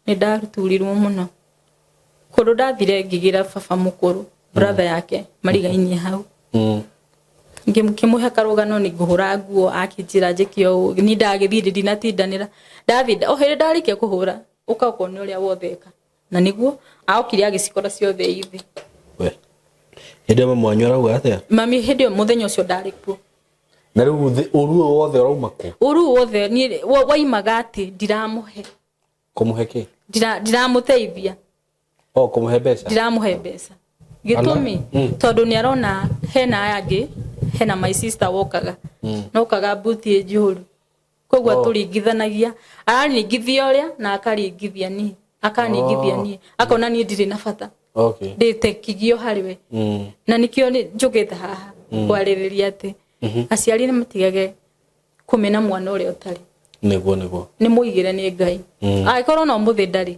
Nĩ ndaturirwo mũno. Kũndũ ndathire ngĩgĩra baba mũkũrũ, brother yake marigainie hau. Ngĩmũhe karũgano nĩ ngũhũra nguo, akĩnjĩra njĩke ũũ, ni ndagĩthiĩ ndinatindanĩra. Ndathiĩ o hĩndĩ ndarĩkia kũhũra, ũka ũkone ũrĩa wothe eka. Na nĩguo aokire agĩcikora ciothe ithi. We hĩndĩ ĩyo mami wanyu arauga atĩa? Mami hĩndĩ ĩyo mũthenya ũcio ndarĩ kuo. Na rĩu ũru ũyũ wothe ũrauma kũ? Ũru wothe niĩ waimaga atĩ ndiramũhe. Kũmũhe kĩ? Ndiramũteithia. O kũmũhe mbeca? Ndiramũhe mbeca. Gĩtũmi, tondũ nĩ arona hena aya angĩ, hena my sister wokaga. Nokaga mbuti njũru. Koguo atũringithanagia, araringithia ũrĩa na akaringithia niĩ, akaningithia niĩ, akona niĩ ndirĩ na bata. Ndĩte kĩgio harĩ we. Na nĩkĩo njũkĩte haha kwarĩrĩria atĩ aciari nĩ matigage kũmena mwana ũrĩa ũtarĩ. Nĩguo, nĩguo. Nĩ mũigĩre nĩ Ngai. Angĩkorwo no mũthĩ ndarĩ,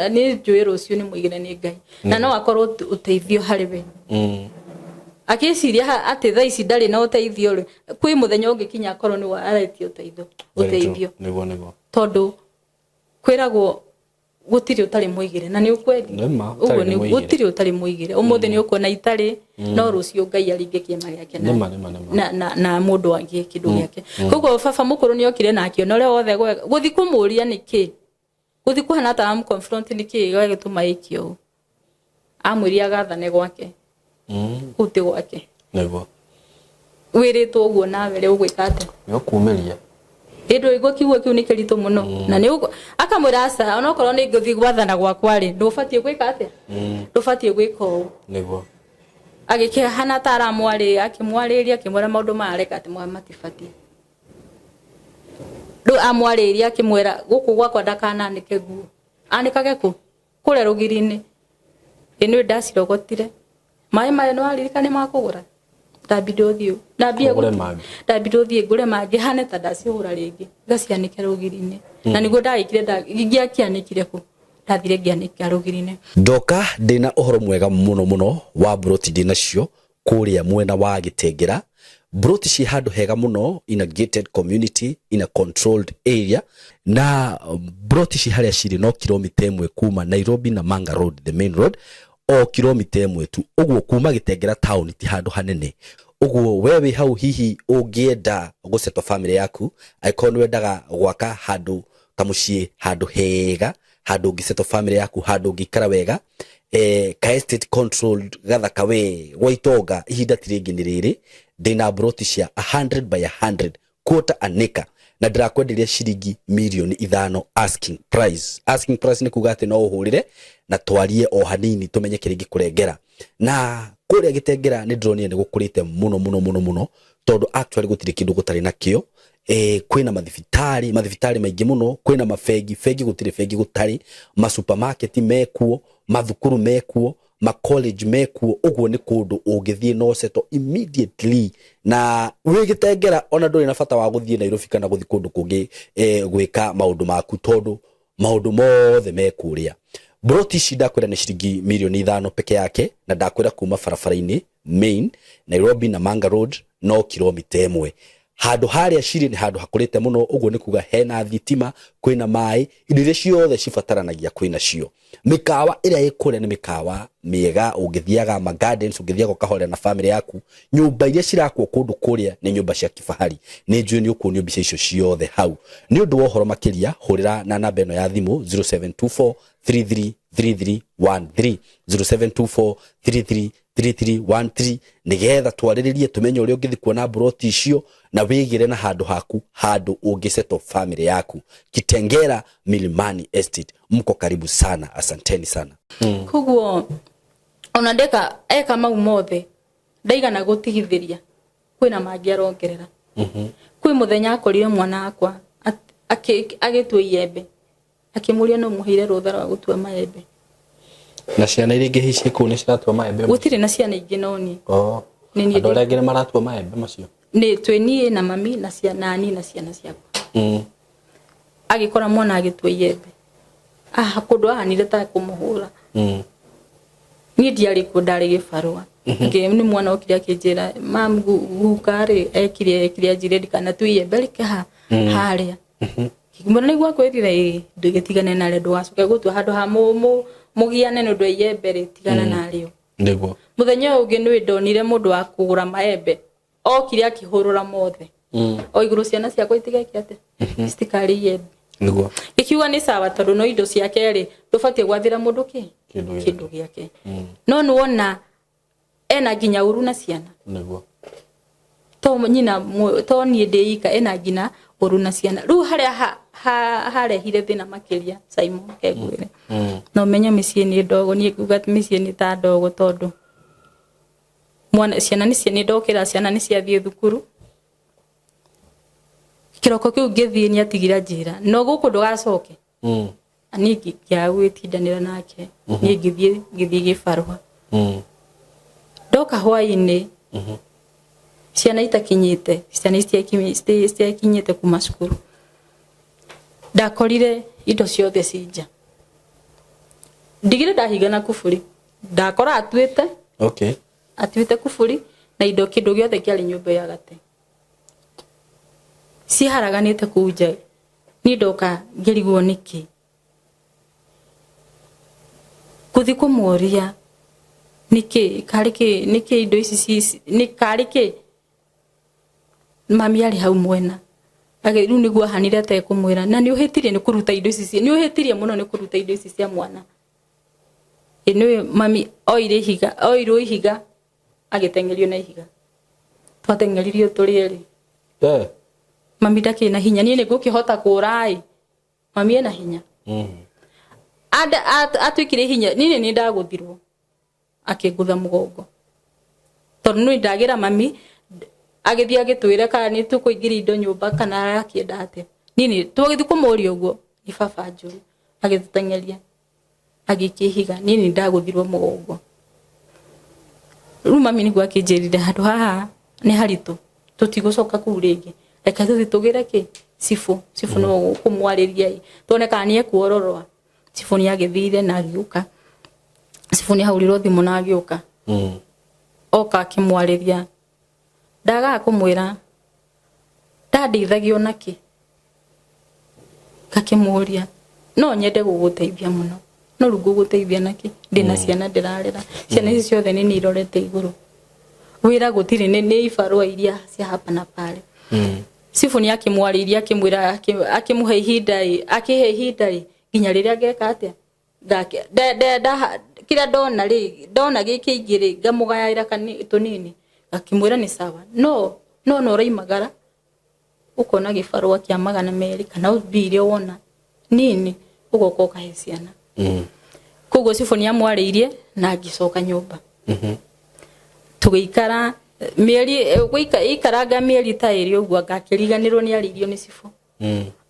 nĩ njũĩ rũciũ nĩ mũigĩre nĩ Ngai. Na no akorwo ũteithio harĩ we. Akĩciria atĩ thaa ici ndarĩ na ũteithio rĩ, kwĩ mũthenya ũngĩkinya akorwo nĩ aretia Very true. ũteithio. Nĩguo, nĩguo. Tondũ kwĩragwo gũtirĩ ũtarĩ mũigĩre, na nĩ ũkwendi. Nĩ ma, Ũguo ũtarĩ nĩ mũigĩre. gũtirĩ ũtarĩ mũigĩre. Ũmũthĩ nĩ ũkuona itarĩ, no rũciũ Ngai aringe kĩama gĩake Nĩ ma, nĩ ma, nĩ ma. na mũndũ angĩ kĩndũ gĩake. Koguo baba mũkũrũ nĩ okire na akĩona ũrĩa wothe gũthiĩ kũmũria nĩkĩ, gũthiĩ kũhana ta amũ-confront nĩkĩ gĩgĩtũma ĩke ũũ. Amwĩrire agathane gwake. Kũu ti gwake. Nĩguo. Wĩrĩtwo ũguo nawe rĩ ũgwĩka atĩa? Nĩ ũkumĩria. Ĩndũ ĩguo kiugo kĩu nĩ kĩritũ mũno. Na nĩ akamwĩra aca, onokorwo nĩ ngũthiĩ gwathana gwakwa rĩ, ndũbatiĩ gwĩka atĩa? Ndũbatiĩ gwĩka ũũ. Nĩguo. Agĩkĩhana ta aramwarĩ, akĩmwarĩria, akĩmwĩra maũndũ maya areka atĩ matibatiĩ. Rĩu amwarĩria akĩmwĩra gũkũ gwakwa ndakananĩke nguo. Anĩkage kũ? Kũrĩa rũgiri-inĩ. Ĩ nĩ ndacirogotire. Maĩ maya nĩ waririkana nĩ makũgũra? Ndambire ũthiũ. Ndambia Ũgũre gũthiĩ. mangĩ. Ndambire ũthiĩ ngũre mangĩ, hane ta ndacihũra rĩngĩ. Ngacianĩke rũgiri-inĩ. Na nĩguo ndagĩkire, ingĩakĩanĩkire kũ? Ndathire ngĩanĩka rũgiri-inĩ. Ndoka ndĩna ũhoro mwega mũno mũno wa mburoti ndĩnacio kũrĩa mwena wa Gĩtengera. Mburoti ciĩ handũ hega mũno in a gated community in a controlled area, na mburoti ci harĩa cirĩ no kilomita 1 kuma Nairobi na Manga Road, the main road, o kilomita 1 tu. Ũguo kuma Gĩtengera town ti handũ hanene. Ũguo we wĩ hau hihi ũngĩenda gũsettle family yaku, angĩkorwo nĩ wendaga gwaka handũ kamũciĩ, handũ hega, handũ ũngĩsettle family yaku, handũ ũngĩikara wega, ka estate controlled gathaka we gwa itonga, ihinda ti rĩngĩ nĩ rĩrĩ. Ndĩna mburoti cia 100 by 100 quarter an acre, na ndĩrakwenderia ciringi mirioni 5 asking price. Asking price nĩ kuga atĩ no ũhũrĩre na twarie o hanini tũmenye kĩrĩa ingĩkũrengera. Na kũrĩa Gĩtengera nĩ ndĩronire nĩ gũkũrĩte mũno mũno mũno mũno, tondũ actually gũtirĩ kĩndũ gũtarĩ nakĩo. Kwĩna mathibitarĩ, mathibitarĩ maingĩ mũno, kwĩna mabengi, bengi gũtirĩ bengi gũtarĩ, masupermarket mekuo, mathukuru mekuo, ma college mekuo. Ũguo nĩ kũndũ ũngĩthiĩ no settle immediately, na wĩ Gĩtengera ona ndũrĩ na bata wa gũthiĩ Nairobi kana gũthiĩ kũndũ kũngĩ, gwĩka maũndũ maku, tondũ maũndũ mothe me kũrĩa. Mburoti ici ndakwĩra nĩ ciringi mirioni 5 peke yake, na ndakwĩra kuma barabara-inĩ main Nairobi na Manga Road no kilomita 1. Handũ harĩa cirĩ nĩ handũ hakũrĩte mũno, ũguo nĩ kuga hena thitima, kwĩna maĩ, indo iria ciothe cibataranagia kwĩna cio. Mĩkawa ĩrĩa ĩ kũrĩa nĩ mĩkawa mĩega, ũngĩthiaga ma gardens, ũngĩthiaga ũkahorera na family yaku. Nyũmba iria cirakwo kũndũ kũrĩa nĩ nyũmba cia kifahari. Nĩ njũĩ nĩ ũkuonio mbica icio ciothe hau. Nĩ ũndũ wa ũhoro makĩria, hũrĩra na namba ĩno ya thimũ 0724 333313, 0724 333313, nĩgetha twarĩrĩrie tũmenye ũrĩa ũngĩthiĩ kuona mburoti icio na wĩgĩre na handũ haku, handũ ũngĩsettle family yaku. Kitengela Milimani Estate, mko karibu sana, asanteni sana. Koguo ona ndeka eka mau mothe ndaigana gũtigithĩria, kwĩna mangĩ arongerera. Kwĩ mũthenya akorire mwana wakwa agĩtua iembe, akĩmũria no mũheire rũtha rwa gũtua maembe. Na ciana iria ingĩ hihi ciĩ kũu nĩ ciratua maembe? Gũtirĩ na ciana ingĩ no niĩ. Oh. Nĩ niĩ. Andũ arĩa angĩ nĩ maratua maembe macio? Nĩ twĩ niĩ na mami na ciana na ciana ciakwa. Agĩkora mwana agĩtua iembe, ah, kũndũ ahanire ta kũmũhũra. Niĩ ndiarĩ kuo, ndarĩ gĩbarũa. Nĩ mwana okire akĩnjĩra, mam, guka rĩ ekire anjĩre ndikanatue iembe rĩke ha harĩa. Ngĩmwĩra nĩguo akwĩrire, ĩĩ, ndũgĩtigane narĩo, ndũgacoke gũtua handũ ha mũgiane nĩ ũndũ wa iembe rĩ, tigana narĩo. Nĩguo. Mũthenya ũyũ ũngĩ nĩ ndonire mũndũ wa kũgũra maembe okire akĩhũrũra mothe o igũrũ, ciana ciakwa itigeke atĩa, citikarĩe iembe. Nĩguo. Gĩkiuga nĩ sawa, tondũ no indo ciake rĩ, ndũbatiĩ gwathĩra mũndũ kĩ kĩndũ gĩake. Kĩndũ gĩake. No nĩwona ena nginya ũru na ciana. Nĩguo. To nyina to niĩ ndĩ ika, ena nginya ũru na ciana. Rĩu harĩa harehire thĩna makĩria, Simon, kengwĩre, no menye mĩciĩ nĩ ndogo. Niĩ nguga mĩciĩ nĩ ta ndogo, tondũ mwana ciana nĩ nĩ ndokĩra, ciana nĩ ciathiĩ thukuru. Kĩroko kĩu ngĩthiĩ, nĩ atigire njĩra no gũkũ ndũgacoke. Niĩ ngĩaga gwĩtindanĩra nake, niĩ ngĩthiĩ gĩbarũa. Ndoka hwainĩ, ciana itakinyĩte, ciana citiakinyĩte kuma cukuru, ndakorire indo ciothe ci nja. Ndigire ndahinga na kuburi, ndakora atuĩte atuĩte kuburi na indo, kĩndũ gĩothe kĩarĩ nyũmba ya gate ciharaganĩte kũu nja. Niĩ ndoka ngĩrigwo nĩkĩ gũthiĩ kũmũria nĩkĩ karĩ kĩ nĩkĩ indo ici nĩ karĩ kĩ. Mami arĩ hau mwena. Rĩu nĩguo ahanire atekũmwĩra, na nĩ ũhĩtirie nĩ kũruta indo ici nĩ ũhĩtirie mũno nĩ kũruta indo ici cia mwana. Ĩ nĩũĩ mami oire ihiga, oirwo ihiga, agĩteng'erio na ihiga, twateng'eririo tũrĩ erĩ. Mami ndakĩrĩ na hinya, niĩ nĩ ngũkĩhota kũra ĩ, mami ena hinya. Atuĩkire hinya, niĩ nĩ ndagũthirwo, akĩngũtha mũgongo, tondũ nĩ ndagĩra mami agĩthiĩ agĩtwĩre kana nĩ tũkũingĩria indo nyũmba kana akĩenda atĩa. Niĩ nĩ twagĩthiĩ kũmũria ũguo, nĩ baba njũru, agĩtũteng'eria agĩikia ihiga, niĩ nĩ ndagũthirwo mũgongo. Rĩu mami nĩguo akĩnjĩrire handũ haha nĩ haritũ, tũtigũcoka kũu rĩngĩ, reke tũthiĩ tũgĩre kĩ cibũ. Cibũ no kũmwarĩria ĩ, tuone kana nĩ ekuororoa. Cibũ nĩ agĩthire na agĩũka. Cibũ nĩ ahũrirwo thimũ na agĩũka. Oka akĩmwarĩria, ndagaga kũmwĩra ndandeithagio nakĩ, ngakĩmũria no nyende gũgũteithia mũno, no rĩu ngũgũteithia nakĩ ndĩna ciana ndĩrarera, ciana ici ciothe nĩ niĩ irorete igũrũ, wĩra gũtirĩ, nĩ ibarũa iria cia hapa na pale. Cibũ nĩ akĩmwarĩirie, akĩmwĩra, akĩmũhe ihinda ĩ, akĩhe ihinda ĩ nginya rĩrĩa ngeka atĩa, kĩrĩa ndona rĩ, ndona gĩ kĩingĩ rĩ, ngamũgayaĩra tũnini. Akĩmwĩra nĩ sawa, no ũraimagara ũkona gĩbarũa kĩa 200 kana mbia iria wona nini, ũgoka ũkahe ciana. Koguo cibũ nĩ amwarĩirie na ngĩcoka nyũmba. Tũgĩikara mĩeri ikaranga mĩeri ta 2 ũguo, ngakĩriganĩrwo nĩ arĩirio nĩ cibũ.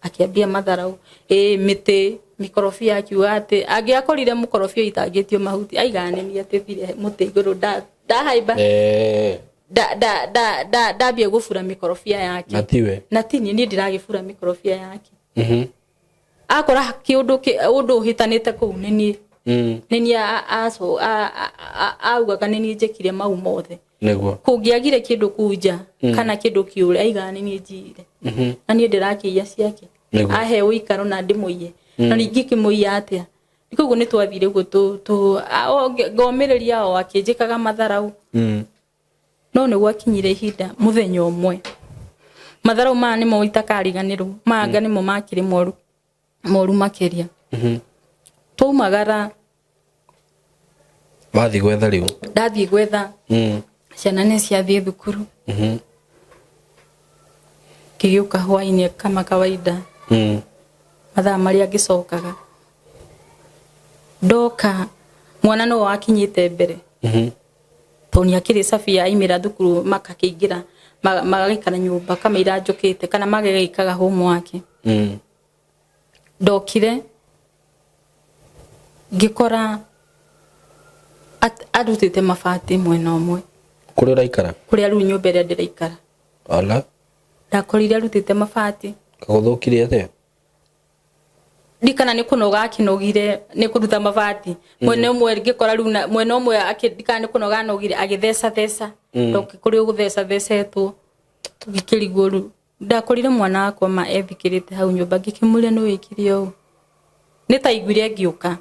Akĩambia matharau ĩ mĩtĩ mĩkorobia, akiuga atĩ angĩakorire mũkorobia ũitangĩtio mahuti aiganĩrie atĩ thire mũtĩ igũrũ ndahaimba ndambia gũbura mĩkorobia yake. Na tiwe. Na ti niĩ, niĩ ndĩragĩbura mĩkorobia yake. Akora kĩũndũ ũndũ ũhĩtanĩte kũu nĩ niĩ. Nĩ niĩ augaga nĩ niĩ njĩkire mau mothe. Nĩguo. Kũngĩagire kĩndũ kũu nja kana kĩndũ kĩũre, aigaga nĩ niĩ njiyire, na niĩ ndĩrakĩiya ciake. Nĩguo. Ahe ũikaro na ndĩmũiye, na ningĩ kĩmũiya atĩa? Koguo nĩ twathire ũguo ngomĩrĩria o akĩnjĩkaga matharau. No nĩ gwakinyire ihinda mũthenya ũmwe, matharau maya nĩmo itakariganĩrwo, manga nĩmo makĩrĩ moru moru makĩria. Twaumagara. Wathiĩ gwetha rĩu? Ndathiĩ gwetha. Ciana nĩ ciathiĩ thukuru. Ngĩgĩũka hwainĩ kama kawaida, mathaa marĩa ngĩcokaga, ndoka mwana no wakinyĩte mbere, tondũ nĩ akĩrĩ cabi aimĩra thukuru, makakĩingĩra magagĩikara nyũmba kamĩira njũkĩte kana magagĩkaga homework. Ndokire ngĩkora arutĩte mabati mwena ũmwe. Kũrĩa ũraikara? Kũrĩa rĩu nyũmba ĩrĩa ndĩraikara. Ala. Ndakorire arutĩte mabati. Kagũthũkirie atĩa? Ndikana nĩ kũnoga akĩnogire nĩ kũruta mabati mwena ũmwe, ngĩkora rĩu mwena ũmwe ndikana nĩ kũnoga anogire agĩtheca theca. Ndoki kũrĩ ũgũtheca thecetwo, tũgĩkĩrigwo. Rĩu ndakorire mwana wakwa ma ethikĩrĩte hau nyũmba, ngĩkĩmũria, "Nĩ wĩkire ũũ?" Nĩ ta aiguire ngĩũka.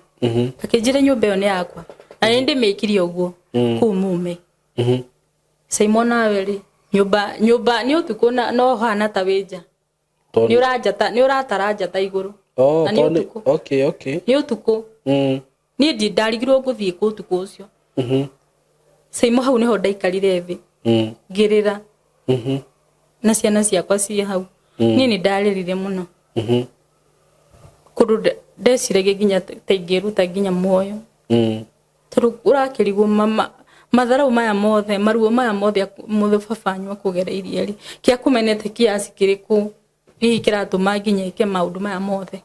Akĩnjĩra nyũmba ĩyo nĩ yakwa na nĩ ndĩmĩkire ũguo kũu mume. Simon, nawe rĩ, nyũmba nĩ ũtukũ na no hana ta wĩ nja. Tondũ Nĩ ũranjata, nĩ ũratara njata igũrũ. Oh, Na nĩ tondũ ũtukũ. Okay. Nĩ ũtukũ. Niĩ ndarigirwo ngũthiĩ kũ ũtukũ ũcio. Simon, hau nĩho ndaikarire thĩ, ngĩrĩra na ciana ciakwa ciĩ hau. Niĩ nĩ ndarĩrire mũno, kũndũ ndeciragia nginya ta ingĩruta nginya muoyo, tondũ ũrakĩrigwo mama matharau maya mothe, maruo maya mothe mũthĩ baba anyu akũgereirie rĩ, kĩa kũmenete kiasi kĩrĩkũ hihi kĩratũma nginya ĩke maũndũ maya mothe?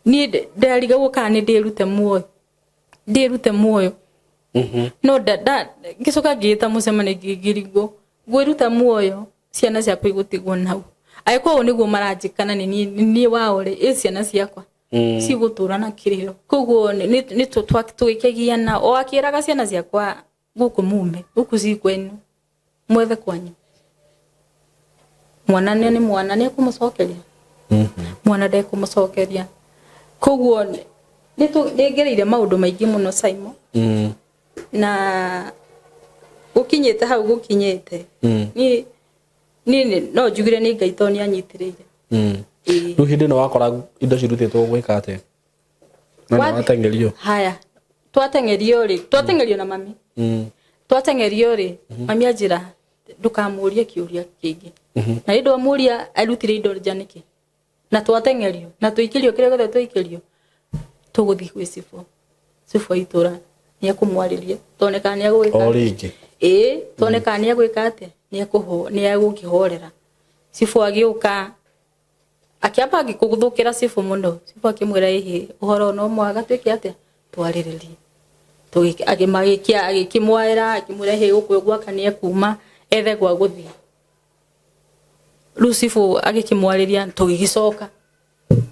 Niĩ ndarigagwo kana nĩ ndĩrute muoyo, ndĩrute muoyo. No ngĩcoka ngĩĩta mũcemanio, ngĩrigwo ngwĩruta muoyo, ciana ciakwa igũtigwo nau? Angĩkorwo ũũ nĩguo maranjĩka na nĩ niĩ wao rĩ, ĩ ciana ciakwa cigũtũra na kĩrĩro? Koguo nĩ tũgĩkĩgiana o akĩraga ciana ciakwa, "Gũkũ mume, gũkũ ci kwenu, mwethe kwanyu." Mwana nĩ mwana, nĩ ekũmũcokeria, mwana ndekũmũcokeria. Koguo nĩ ngereire maũndũ maingĩ mũno, Simon, na gũkinyĩte hau gũkinyĩte, niĩ no njugire nĩ Ngai tondũ nĩ anyitĩrĩire. Ĩĩ. Rĩu hĩndĩ ĩno wakora indo cirutĩtwo, gwĩka atĩa? Na nĩ wateng'erio? Haya, twateng'erio rĩ, twateng'erio na mami. Twateng'erio rĩ, mami anjĩra, "Ndũkamũrie kĩũria kĩngĩ." Na rĩ, ndwamũria arutire indo nja nĩkĩ? Na twateng'erio na tũikĩrio kĩrĩa gĩothe tũikĩrio, tũgũthiĩ gwĩ cibũ, cibũ wa itũra nĩ ekũmwarĩria tone kana nĩ egũgĩka. O rĩngĩ? Ĩĩ, tone kana nĩ egwĩka atĩa, nĩ egũkĩhorera. Cibũ agĩũka, akĩamba agĩkũgũthũkĩra cibũ mũno. Cibũ akĩmwĩra, "Ĩhĩ, ũhoro no mũhaka twĩke atĩa, twarĩrĩrie." Agĩkĩmwaĩra, akĩmwĩra, "Hĩ, gũkũ gwaka nĩ ekuma ethe gwa gũthiĩ." Rĩu cibũ agĩkĩmwarĩria, tũgĩgĩcoka.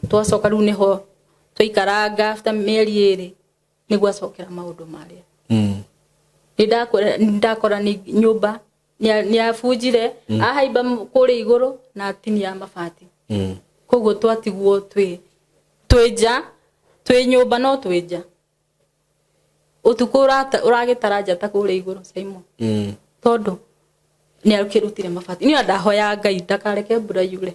Twacoka rĩu nĩho twaikaranga after mĩeri 2, nĩguo acokera maũndũ marĩa. Nĩ ndakora nĩ nyũmba nĩ abunjire, ahaimba kũrĩa igũrũ na atinia mabati. Koguo twatigwo twĩ nja, twĩ nyũmba no twĩ nja ũtukũ, ũragĩtara njata kũrĩa igũrũ, Simon, tondũ nĩ akĩrutire mabati. Niĩ ndahoya Ngai ndakareke mbura yure,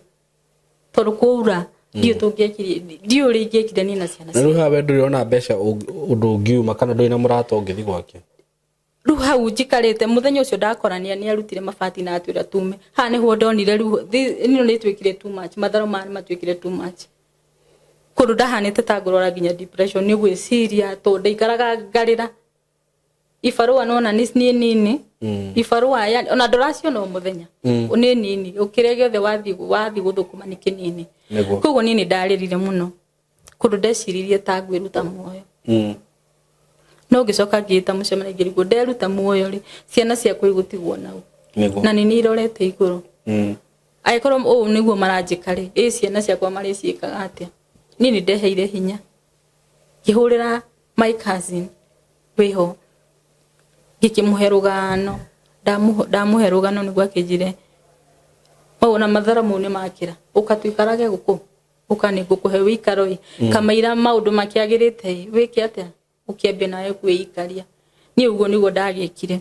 tondũ kwaura ndiũ tũngĩekire, ndiũ ũrĩa ingĩekire niĩ na ciana. Na rĩu haha we ndũrĩ ona mbeca ũndũ ũngiuma, kana ndũrĩ na mũrata ũngĩthiĩ gwake? Rĩu hau njikarĩte mũthenya ũcio ndakorania nĩ arutire mabati na atwĩra tume haha, nĩho ndonire rĩu ĩno nĩ ĩtuĩkire too much, matharo maya nĩ matuĩkire too much, kũndũ ndahanĩte ta ngũrwara nginya depression nĩ gwĩciria, tondũ ndaikaraga ngarĩra ibarũa nona nĩ nini. Ibarũa yani ona ndũraciona o mũthenya, nĩ nini, ũkĩrĩa gĩothe wathiĩ gũthũkũma nĩ kĩnini. Koguo niĩ nĩ ndarĩrire mũno, kũndũ ndeciririe ta ngwĩruta muoyo. No ngĩcoka ngĩĩta mũcemanio, ngĩrigwo nderuta muoyo rĩ, ciana ciakwa igũtigwo nau? Na nĩ irorete igũrũ. Angĩkorwo ũũ nĩguo maranjĩka rĩ, ĩ ciana ciakwa marĩciĩkaga atĩa? Niĩ nĩ ndeheire hinya, ngĩhũrĩra my cousin wĩho. Ngĩkĩmũhe rũgano, ndamũhe rũgano nĩguo akĩnjĩre mau ona mathara mau nĩ makĩra, ũka tũikarage gũkũ, ũka nĩ ngũkũhe wĩikaro ĩ, kamaira maũndũ makĩagĩrĩte ĩ, wĩke atĩa, ũkĩambia nawe kwĩikaria. Niĩ ũguo nĩguo ndagĩkire.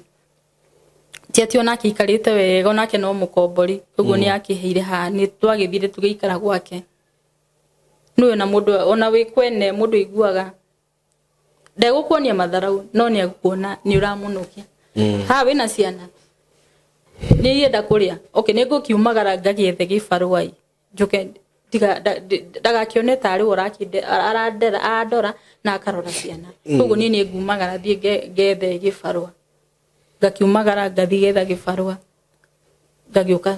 Ti atĩ onake aikarĩte wega, onake no mũkombori, ũguo nĩ akĩheire haha, nĩ twagĩthire tũgĩikara gwake. Nĩũĩ ona mũndũ ona wĩ kwene mũndũ aiguaga ndegũkuonia matharau no nĩ egũkuona nĩ ũramũnũkia. Haha wĩna ciana nĩ irenda kũrĩa, okay, nĩ ngũkiumagara ngagĩethe gĩbarũa ĩ, njoke ndagakĩone tarĩ we arandera arandora na akarora ciana. Koguo niĩ nĩ ngumagara thiĩ ngethe gĩbarũa, ngakiumagara ngathiĩ getha gĩbarũa, ngagĩũka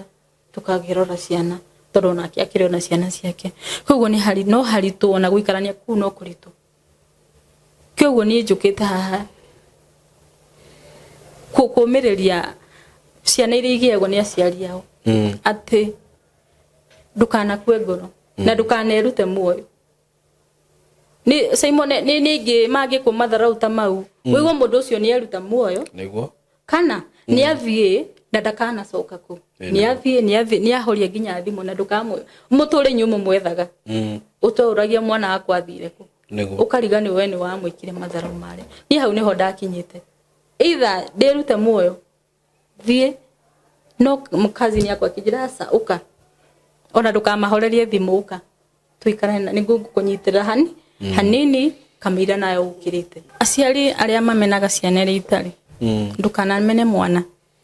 tũkakĩrora ciana tondũ onake akĩrĩ ona ciana ciake. Koguo nĩ hari no haritũ ona gũikarania kũu no kũritũ. Koguo niĩ njũkĩte haha kũmĩrĩria ciana iria igĩagwo nĩ aciari ao atĩ ndũkanakue ngoro na ndũkanerute muoyo. Nĩ Simon nĩ ningĩ mangĩkwo matharau ta mau, ũigue mũndũ ũcio nĩ eruta muoyo Nĩguo. kana nĩ athiĩ na ndakanacoka kũu, nĩ athiĩ, nĩ athiĩ, nĩ ahoria nginya thimũ na ndũkamwe mũtũre inyuĩ mũmwethaga, ũtũragia mwana wakwa athire kũ, Nĩguo. ũkariganĩrwo we nĩ wamwĩkire matharau marĩa. Niĩ hau nĩho ndakinyĩte, either ndĩrute muoyo thiĩ, no cousin yakwa akĩnjĩra aca, ũka ona ndũkamahorerie thimũ, ũka tũikarane na nĩguo ngũkũnyitĩrĩra hani hanini kamĩira nayo ũkĩrĩte. Aciari arĩa mamenaga ciana iria itarĩ, ndũkanamene mwana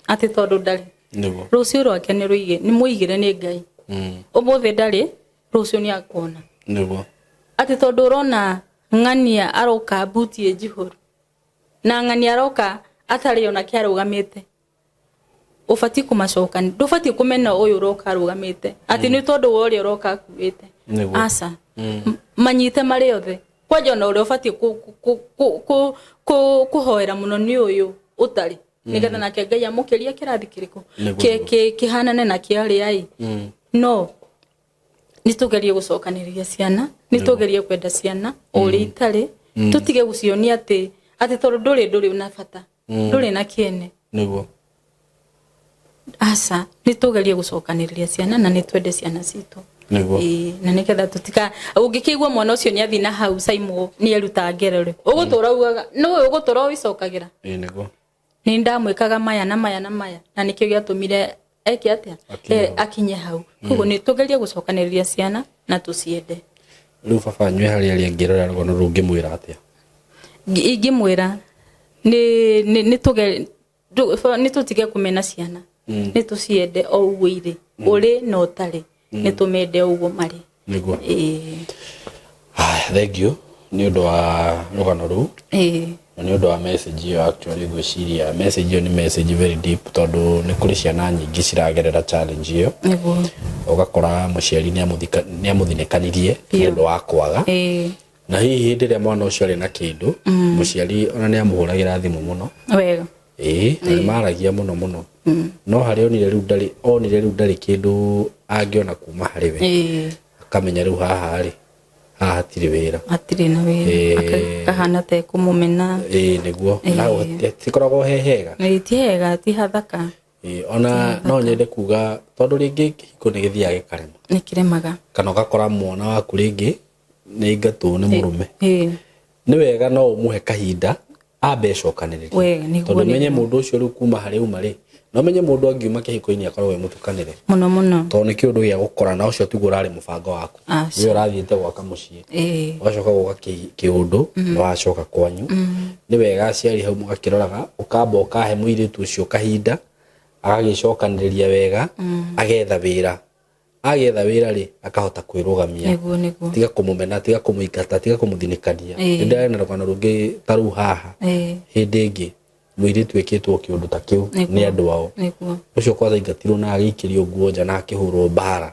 atĩ tondũ ndarĩ. Nĩguo. Rũciũ rwake nĩ rũige, nĩ mũigĩre nĩ Ngai. Ũmũthĩ ndarĩ, rũciũ nĩ akuona. Nĩguo. Atĩ tondũ ũrona ng'ania aroka mbuti ĩ njihũru na ng'ania aroka atarĩ ona kĩarũgamĩte, ũbatiĩ kũmacokania, ndũbatiĩ kũmena ũyũ ũroka arũgamĩte atĩ nĩ tondũ wa ũrĩa ũroka akuĩte. Nĩguo. Aca, manyite marĩ othe kwanja ona ũrĩa ũbatiĩ kũhoera mũno nĩ ũyũ ũtarĩ, nĩgetha nake Ngai amũkĩrie kĩrathi kĩrĩkũ Nĩguo, kĩhanane na kĩa arĩa ĩ. No nĩ tũgerie gũcokanĩrĩria ciana, nĩ tũgerie kwenda ciana o ũrĩa itarĩ, tũtige gũcionia atĩ tondũ ndũrĩ na bata, ndũrĩ na kĩene. Nĩguo. Aca, nĩ tũgerie gũcokanĩrĩria ciana na nĩ twende ciana citũ. Nĩguo. Ĩĩ, na nĩgetha tũtika ũngĩkĩigua mwana ũcio nĩ athiĩ na hau Saimo nĩ eruta ngero rĩ, ũgũtũra ugaga nĩwe ũgũtũra ũicokagĩra. Ĩĩ, nĩguo. Nĩ ndamwĩkaga maya na maya na maya na nĩkĩo gĩatũmire eke atĩa? Akinye hau. Akinye hau. Koguo nĩ tũgerie gũcokanĩrĩria ciana na tũciende. Rĩu baba nyue harĩ arĩa angĩrora rũgano rũu ũngĩmwĩra atĩa? Ingĩmwĩra nĩ tũtige kũmena ciana, nĩ tũciende o ũguo irĩ, ũrĩ na ũtarĩ, nĩ tũmende o ũguo marĩ. Nĩguo. Ĩĩ. Haya, thank you nĩ ũndũ wa rũgano rũu na nĩ ũndũ wa message ĩyo. Actually ngwĩciria message ĩyo nĩ message very deep tondũ nĩ kũrĩ ciana nyingĩ ciragerera challenge ĩyo. Nĩguo. Ũgakora mũciari nĩ amũthinĩkanirie nĩ ũndũ wa kwaga, na hihi hĩndĩ ĩrĩa mwana ũcio arĩ na kĩndũ, mũciari ona nĩ amũhũragĩra thimũ mũno. Wega. Ĩĩ, na nĩ maragia mũno mũno, no harĩa onire rĩu ndarĩ, onire rĩu ndarĩ kĩndũ angĩona kuma harĩ we, akamenya rĩu haha rĩ, haha hatirĩ wĩra. Hatirĩ na wĩra. Akahana ta ekũmũmena. Ĩĩ, nĩguo. Na hatikoragwo he hega. Ĩĩ, ti hega, ti hathaka. Ĩĩ, ona no nyende kuga tondũ rĩngĩ kĩhiko nĩ gĩthiaga gĩkarema. Nĩ kĩremaga. Kana ũgakora mwana waku rĩngĩ nĩ aingatwo nĩ mũrũme. Nĩ wega no ũmũhe kahinda ambe ecokanĩrĩrie. Wega, nĩguo, Tondũ menye nĩguo. mũndũ ũcio rĩu kuma harĩa uma rĩ, no menye mũndũ angiuma kĩhiko-inĩ akoragwo e mũtukanĩre. Mũno mũno. Tondũ nĩ kĩũndũ gĩa gũkora na ũcio tiguo ũrarĩ mũbango waku. Aca. We ũrathiĩte gwaka mũciĩ. Ũgacoka gũka kĩũndũ na wacoka kwanyu. Nĩ wega aciari hau mũgakĩroraga, ũkamba ũkahe mũirĩtu ũcio kahinda, agagĩcokanĩrĩria wega, agetha wĩra. Agetha wĩra rĩ, akahota kwĩrũgamia. Nĩguo, nĩguo. Tiga kũmũmena, tiga kũmũingata, tiga kũmũthinĩkania. Nĩ ndĩrarĩ na rũgano rũngĩ ta rũu haha. Hĩndĩ ĩngĩ mũirĩtu ĩkĩtwo kĩũndũ ta kĩu nĩ andũ ao. Nĩguo. Ũcio kwanza aingatirwo na agĩikĩrio nguo nja na akĩhũrwo mbara.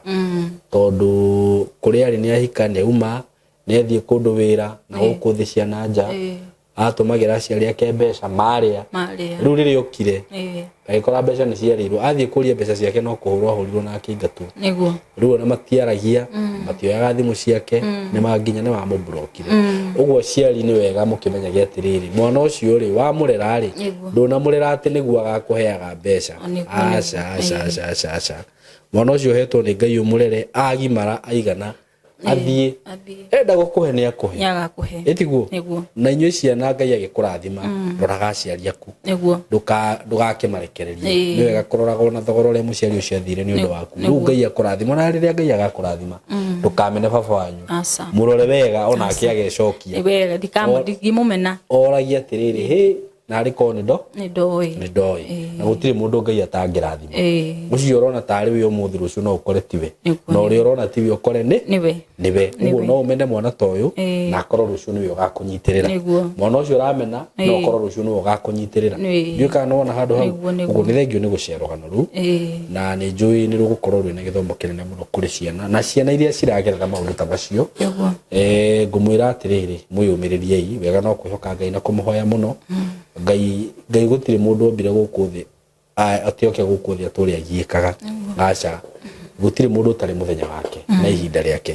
Tondũ kũrĩa arĩ nĩ ahika, nĩ auma, nĩ athiĩ kũndũ wĩra na gũkũ thĩ cia na nja. Atũmagĩra aciari ake mbeca marĩa. Marĩa. Rĩu rĩrĩa okire, agĩkora mbeca nĩ ciarĩirwo, athiĩ kũria mbeca ciake no kũhũrwo ahũrirwo na akĩingatwo. Rĩu ona matiaragia, matioyaga thimũ ciake, nĩ ma nginya nĩ mamũmburokire. Ũguo aciari nĩ wega mũkĩmenyage atĩrĩrĩ, mwana ũcio rĩ, wamũrera rĩ, ndũnamũrera atĩ nĩguo agakũheaga mbeca. O, nĩguo, Aca, aca, aca, aca, aca. Mwana ũcio ũhetwo nĩ Ngai ũmũrere, agimara aigana athiĩ, Athiĩ. Enda gũkũhe nĩ akũhe. Nĩ agakũhe. Ĩtiguo? Nĩguo. Na inyuĩ ciana Ngai agĩkũrathima, roraga aciari aku. Ndũgakĩmarekererie. Nĩ wega kũroraga ona thogora ũrĩa mũciari ũcio athire nĩ ũndũ waku. Rĩu Ngai akũrathima, ona rĩrĩa Ngai agakũrathima, ndũkamene baba wanyu. Aca. Mũrore wega onake agecokia. Wega, ndingĩmũmena. Oragie atĩrĩrĩ, hĩ, narĩ korwo nĩ ndo Nĩ ndoĩ. Nĩ ndoĩ. Na gũtirĩ mũndũ Ngai atangĩrathima. Ũcio ũrona tarĩ we ũmũthĩ, rũciũ no ũkore tiwe. Na ũrĩa ũrona tiwe ũkore nĩ Nĩwe. Nĩwe. Ũguo no ũmene mwana ta ũyũ, na akorwo rũciũ nĩwe ũgakũnyitĩrĩra. Mwana ũcio ũramena no ũkorwo rũciũ nĩwe ũgakũnyitĩrĩra. Ndiũĩ kana nĩwona handũ hau. Nĩguo. Ũguo nĩ thengio nĩ gũcera rũgano rũu, na nĩ njũĩ nĩ rũgũkorwo rwĩna gĩthomo kĩnene mũno kũrĩ ciana na ciana iria ciragerera maũndũ ta macio. Ngũmwĩra atĩrĩrĩ, mwĩyũmĩrĩriei wega, no kwĩhoka Ngai na kũmũhoya mũno Ngai. Ngai gũtirĩ mũndũ ombire gũkũ thĩ atĩ oke gũkũ thĩ atũre agiĩkaga. Aca, gũtirĩ mũndũ ũtarĩ mũthenya wake na ihinda rĩake.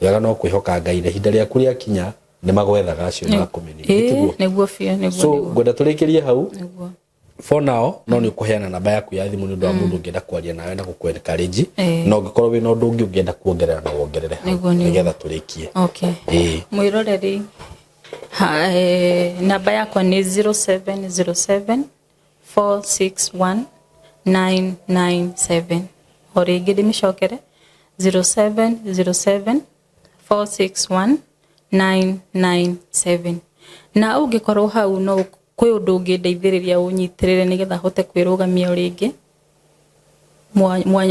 Wega no kwĩhoka Ngai, na ihinda rĩaku rĩakinya nĩ magwethaga acio makũmenire. Tiguo? Nĩguo biũ, nĩguo. So ngwenda tũrĩkĩrie hau for now, no nĩ ũkũheana namba yaku ya thimũ nĩ ũndũ wa mũndũ ũngĩenda kwaria nawe na gũkũ encourage, na ũngĩkorwo wĩna ũndũ ũngĩ ũngĩenda kuongerera, no wongerere hau, nĩgetha tũrĩkie. Mwĩroreri, namba yakwa nĩ 0707 461 997. O rĩngĩ ndĩmĩcokere, 0707 461 997. Na ũngĩkorwo hau no kwĩ ũndũ ũngĩndeithĩrĩria ũnyitĩrĩre nĩgetha hote kwĩrũgamia o rĩngĩ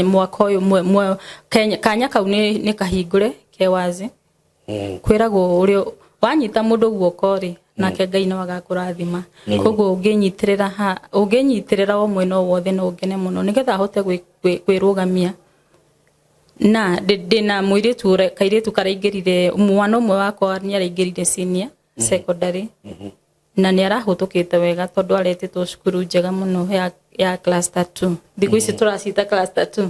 mwaka ũyũ, kanya kau nĩ kahingũre ke wazi. Kwĩragwo ũrĩa wanyita mũndũ guoko rĩ, nake Ngai no agakũrathima. Koguo ũngĩnyitĩrĩra ha ũngĩnyitĩrĩra o mwena o wothe, no ngene mũno nĩgetha hote kwĩrũgamia. Na ndĩna mũirĩtu kairĩtu karaingĩrire, mwana ũmwe wakwa nĩ araingĩrire senior secondary na nĩ arahũtũkĩte wega tondũ aretĩtwo cukuru njega mũno ya cluster 2. Thikũ ici tũracita cluster 2.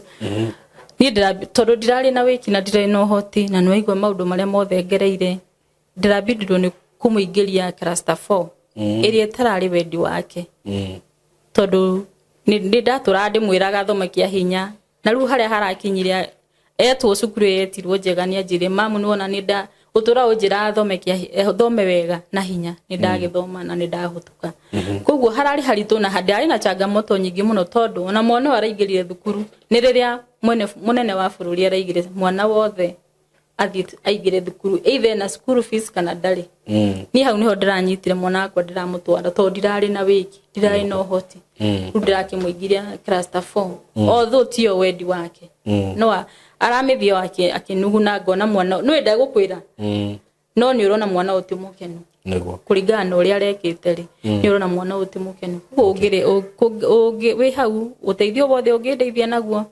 Niĩ tondũ ndirarĩ na wĩki na ndirarĩ na ũhoti, na nĩwaigua maũndũ marĩa mothe ngereire, ndĩrabindirwo nĩ kũmũingĩria cluster 4 ĩrĩa ĩtararĩ wendi wake, tondũ nĩ ndatũraga ndĩmwĩraga thome kĩa hinya. Na rĩu harĩa harakinyire etwo cukuru ĩyo yetirwo njega, nĩ anjĩrire, "Mamu, nĩwona nĩ nda ũtũra ũnjĩraga thome thome wega na hinya, nĩ ndagĩthoma na nĩ ndahũtũka." Koguo hararĩ haritũ na ndarĩ na changamoto nyingĩ mũno, tondũ ona mwana ũyũ araingĩrire thukuru nĩ rĩrĩa mwene mũnene wa bũrũri araigire mwana wothe athiĩ aingĩre thukuru, either na school fees kana ndarĩ. Niĩ hau nĩho ndĩranyitire mwana wakwa ndĩramũtwara, tondũ ndirarĩ na wĩki, ndirarĩ na ũhoti. Rĩu ndĩrakĩmũingĩria cluster 4, although tiyo wendi wake, no aramĩthiĩ o akĩnuguna, ngona mwana nĩ ndegũkwĩra, no nĩ ũrona mwana ũyũ ti mũkenu. Kũringana na ũrĩa arekĩte rĩ, nĩ ũrona mwana ũyũ ti mũkenu. Koguo ũngĩrĩ wĩ hau, ũteithio wothe ũngĩndeithia naguo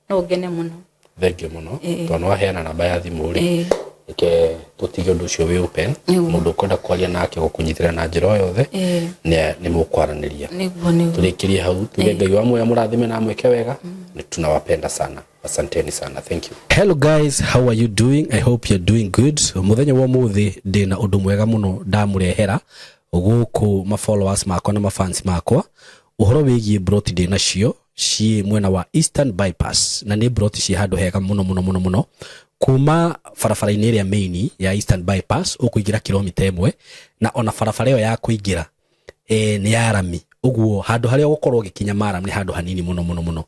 no ngene mũno. Thank you mũno. Tondũ nĩ waheana namba ya thimũ rĩ, reke tũtige ũndũ ũcio wĩ open. Mũndũ ũkwenda kwaria nake, gũkũnyitĩrĩra na njĩra o yothe, nĩ mũkwaranĩria. Nĩguo. Tũrĩkĩrie hau, tuge Ngai wa muoyo mũrathime na amwĩke wega. Nĩ tunawapenda sana, asanteni sana, thank you. Hello guys, how are you doing? I hope you're doing good. Mũthenya wa ũmũthĩ ndĩna ũndũ mwega mũno ndamũrehera gũkũ ma followers makwa na ma fans makwa, ũhoro wĩgiĩ broti ndĩ nacio ciĩ mwena wa Eastern Bypass, na nĩ broti ciĩ handũ hega mũno mũno mũno mũno. Kuma barabara-inĩ ĩrĩa main ya Eastern Bypass ũkũingĩra kilomita 1, na ona barabara ĩyo ya kũingĩra nĩ ya rami. Ũguo handũ harĩa ũgũkorwo ũgĩkinya maram nĩ handũ hanini mũno mũno mũno.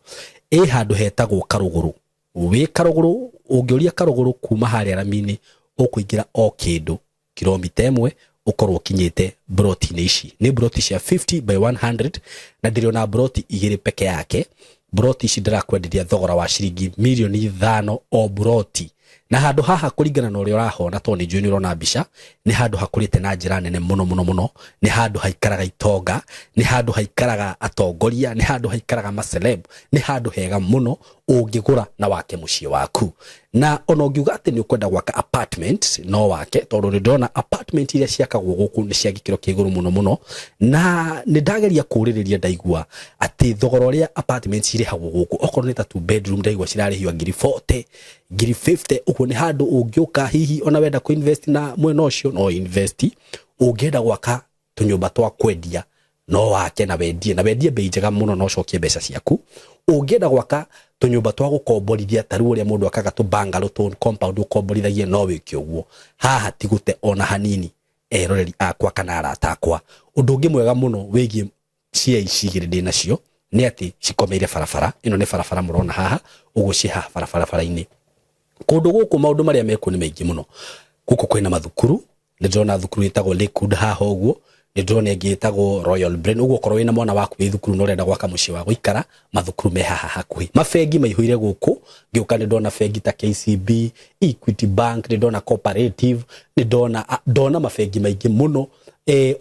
Ĩ handũ hetagwo Karũgũrũ. Wĩ Karũgũrũ, ũngĩũria Karũgũrũ kuma harĩa rami-inĩ, ũkũingĩra o kĩndũ kilomita 1, ũkorwo ũkinyĩte broti-inĩ ici. Nĩ broti cia 50 by 100, na ndĩrĩ broti igĩrĩ peke yake. Broti ici ndĩrakwenderia thogora wa ciringi mirioni 5 o broti. Na handũ haha kũringana na ũrĩa ũrahona, tondũ nĩ njũĩ nĩ ũrona mbica, nĩ handũ hakũrĩte na njĩra nene mũno mũno mũno. Nĩ handũ haikaraga itonga, nĩ handũ haikaraga atongoria, nĩ handũ haikaraga maceleb, nĩ handũ hega mũno ũngĩgũra na wake mũciĩ waku. Na ona ũngiuga atĩ nĩ ũkwenda gwaka apartment, no wake, tondũ nĩ ndĩrona apartment iria ciakagwo gũkũ nĩ cia gĩkĩro kĩa igũrũ mũno mũno. Na nĩ ndageria kũũrĩrĩria, ndaigua atĩ thogora ũrĩa apartment cirĩhagwo gũkũ, okorwo nĩ ta two bedroom, ndaigua cirarĩhio ngiri 40, ngiri 50 ũguo. Nĩ handũ ũngĩũka hihi ona wenda kũ invest na mwena ũcio, no invest. Ũngĩenda gwaka tũnyũmba twa kwendia, no wake na wendie, na wendie bei njega mũno na ũcokie mbeca ciaku. Ũngĩenda gwaka tũnyũmba twa gũkomborithia, ta rĩu ũrĩa mũndũ akaga tũ bungalow, tũ compound ũkomborithagie, no wĩke ũguo. Haha ti gũte ona hanini, eroreri akwa kana arata akwa. Ũndũ ũngĩ mwega mũno wĩgiĩ cia ici igĩrĩ ndĩ nacio nĩ atĩ cikomeire barabara ĩno. Nĩ barabara mũrona haha ũguo, ciĩ haha barabara-inĩ. Kũndũ gũkũ maũndũ marĩa mekuo nĩ maingĩ mũno. Gũkũ kwĩna mathukuru, nĩ ndĩrona thukuru ĩtagwo Lakewood haha ũguo, nĩ ndĩrona ĩngĩ ĩtagwo Royal Brain. Ũguo okorwo wĩna mwana waku wĩ thukuru na ũrenda gwaka mũciĩ wa gũikara, mathukuru me haha hakuhĩ. Mabengi maihũire gũkũ. Ngĩũka nĩ ndona bengi ta KCB, Equity Bank, nĩ ndona Cooperative, nĩ ndona mabengi maingĩ mũno.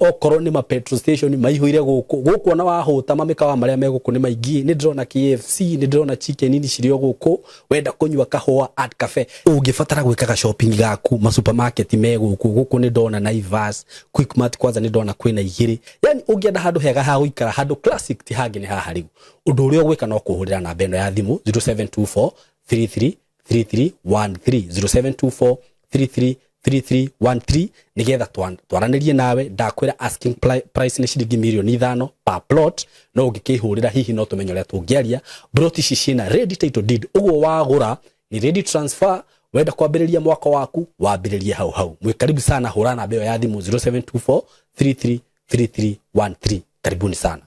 Okorwo nĩ ma petrol station maihũire gũkũ. Gũkũ ona wahũta, mamĩkawa marĩa me gũkũ nĩ maingĩ. Nĩ ndĩrona KFC, nĩ ndĩrona Chicken Inn cirĩ o gũkũ. Wenda kũnyua kahũa, Art Cafe. Ũngĩbatara gwĩkaga shopping gaku, ma supermarket me gũkũ. Gũkũ nĩ ndona Naivas, Quickmart, kwanza nĩ ndona kwĩna igĩrĩ. Yani ũngĩenda handũ hega ha gũikara, handũ classic, ti hangĩ nĩ haha. Rĩu ũndũ ũrĩa ũgwĩka no kũhũrĩra namba ĩno ya thimũ, 0724 33 3313, 0724 33 3313, nigetha twaranĩrie nawe. Ndakwĩra asking price nĩ ciringi mirioni 5 per plot, no ũngĩkĩhũrĩra hihi no tũmenye ũrĩa tũngĩaria. Plot ici ciĩna ready title deed, ũguo wagũra ni ready transfer. Wenda kwambĩrĩria mwaka waku, wambĩrĩrie hau hau. Mwĩ karibu sana. Hũra namba ĩyo ya thimũ, 0724 33 3313. Karibuni sana.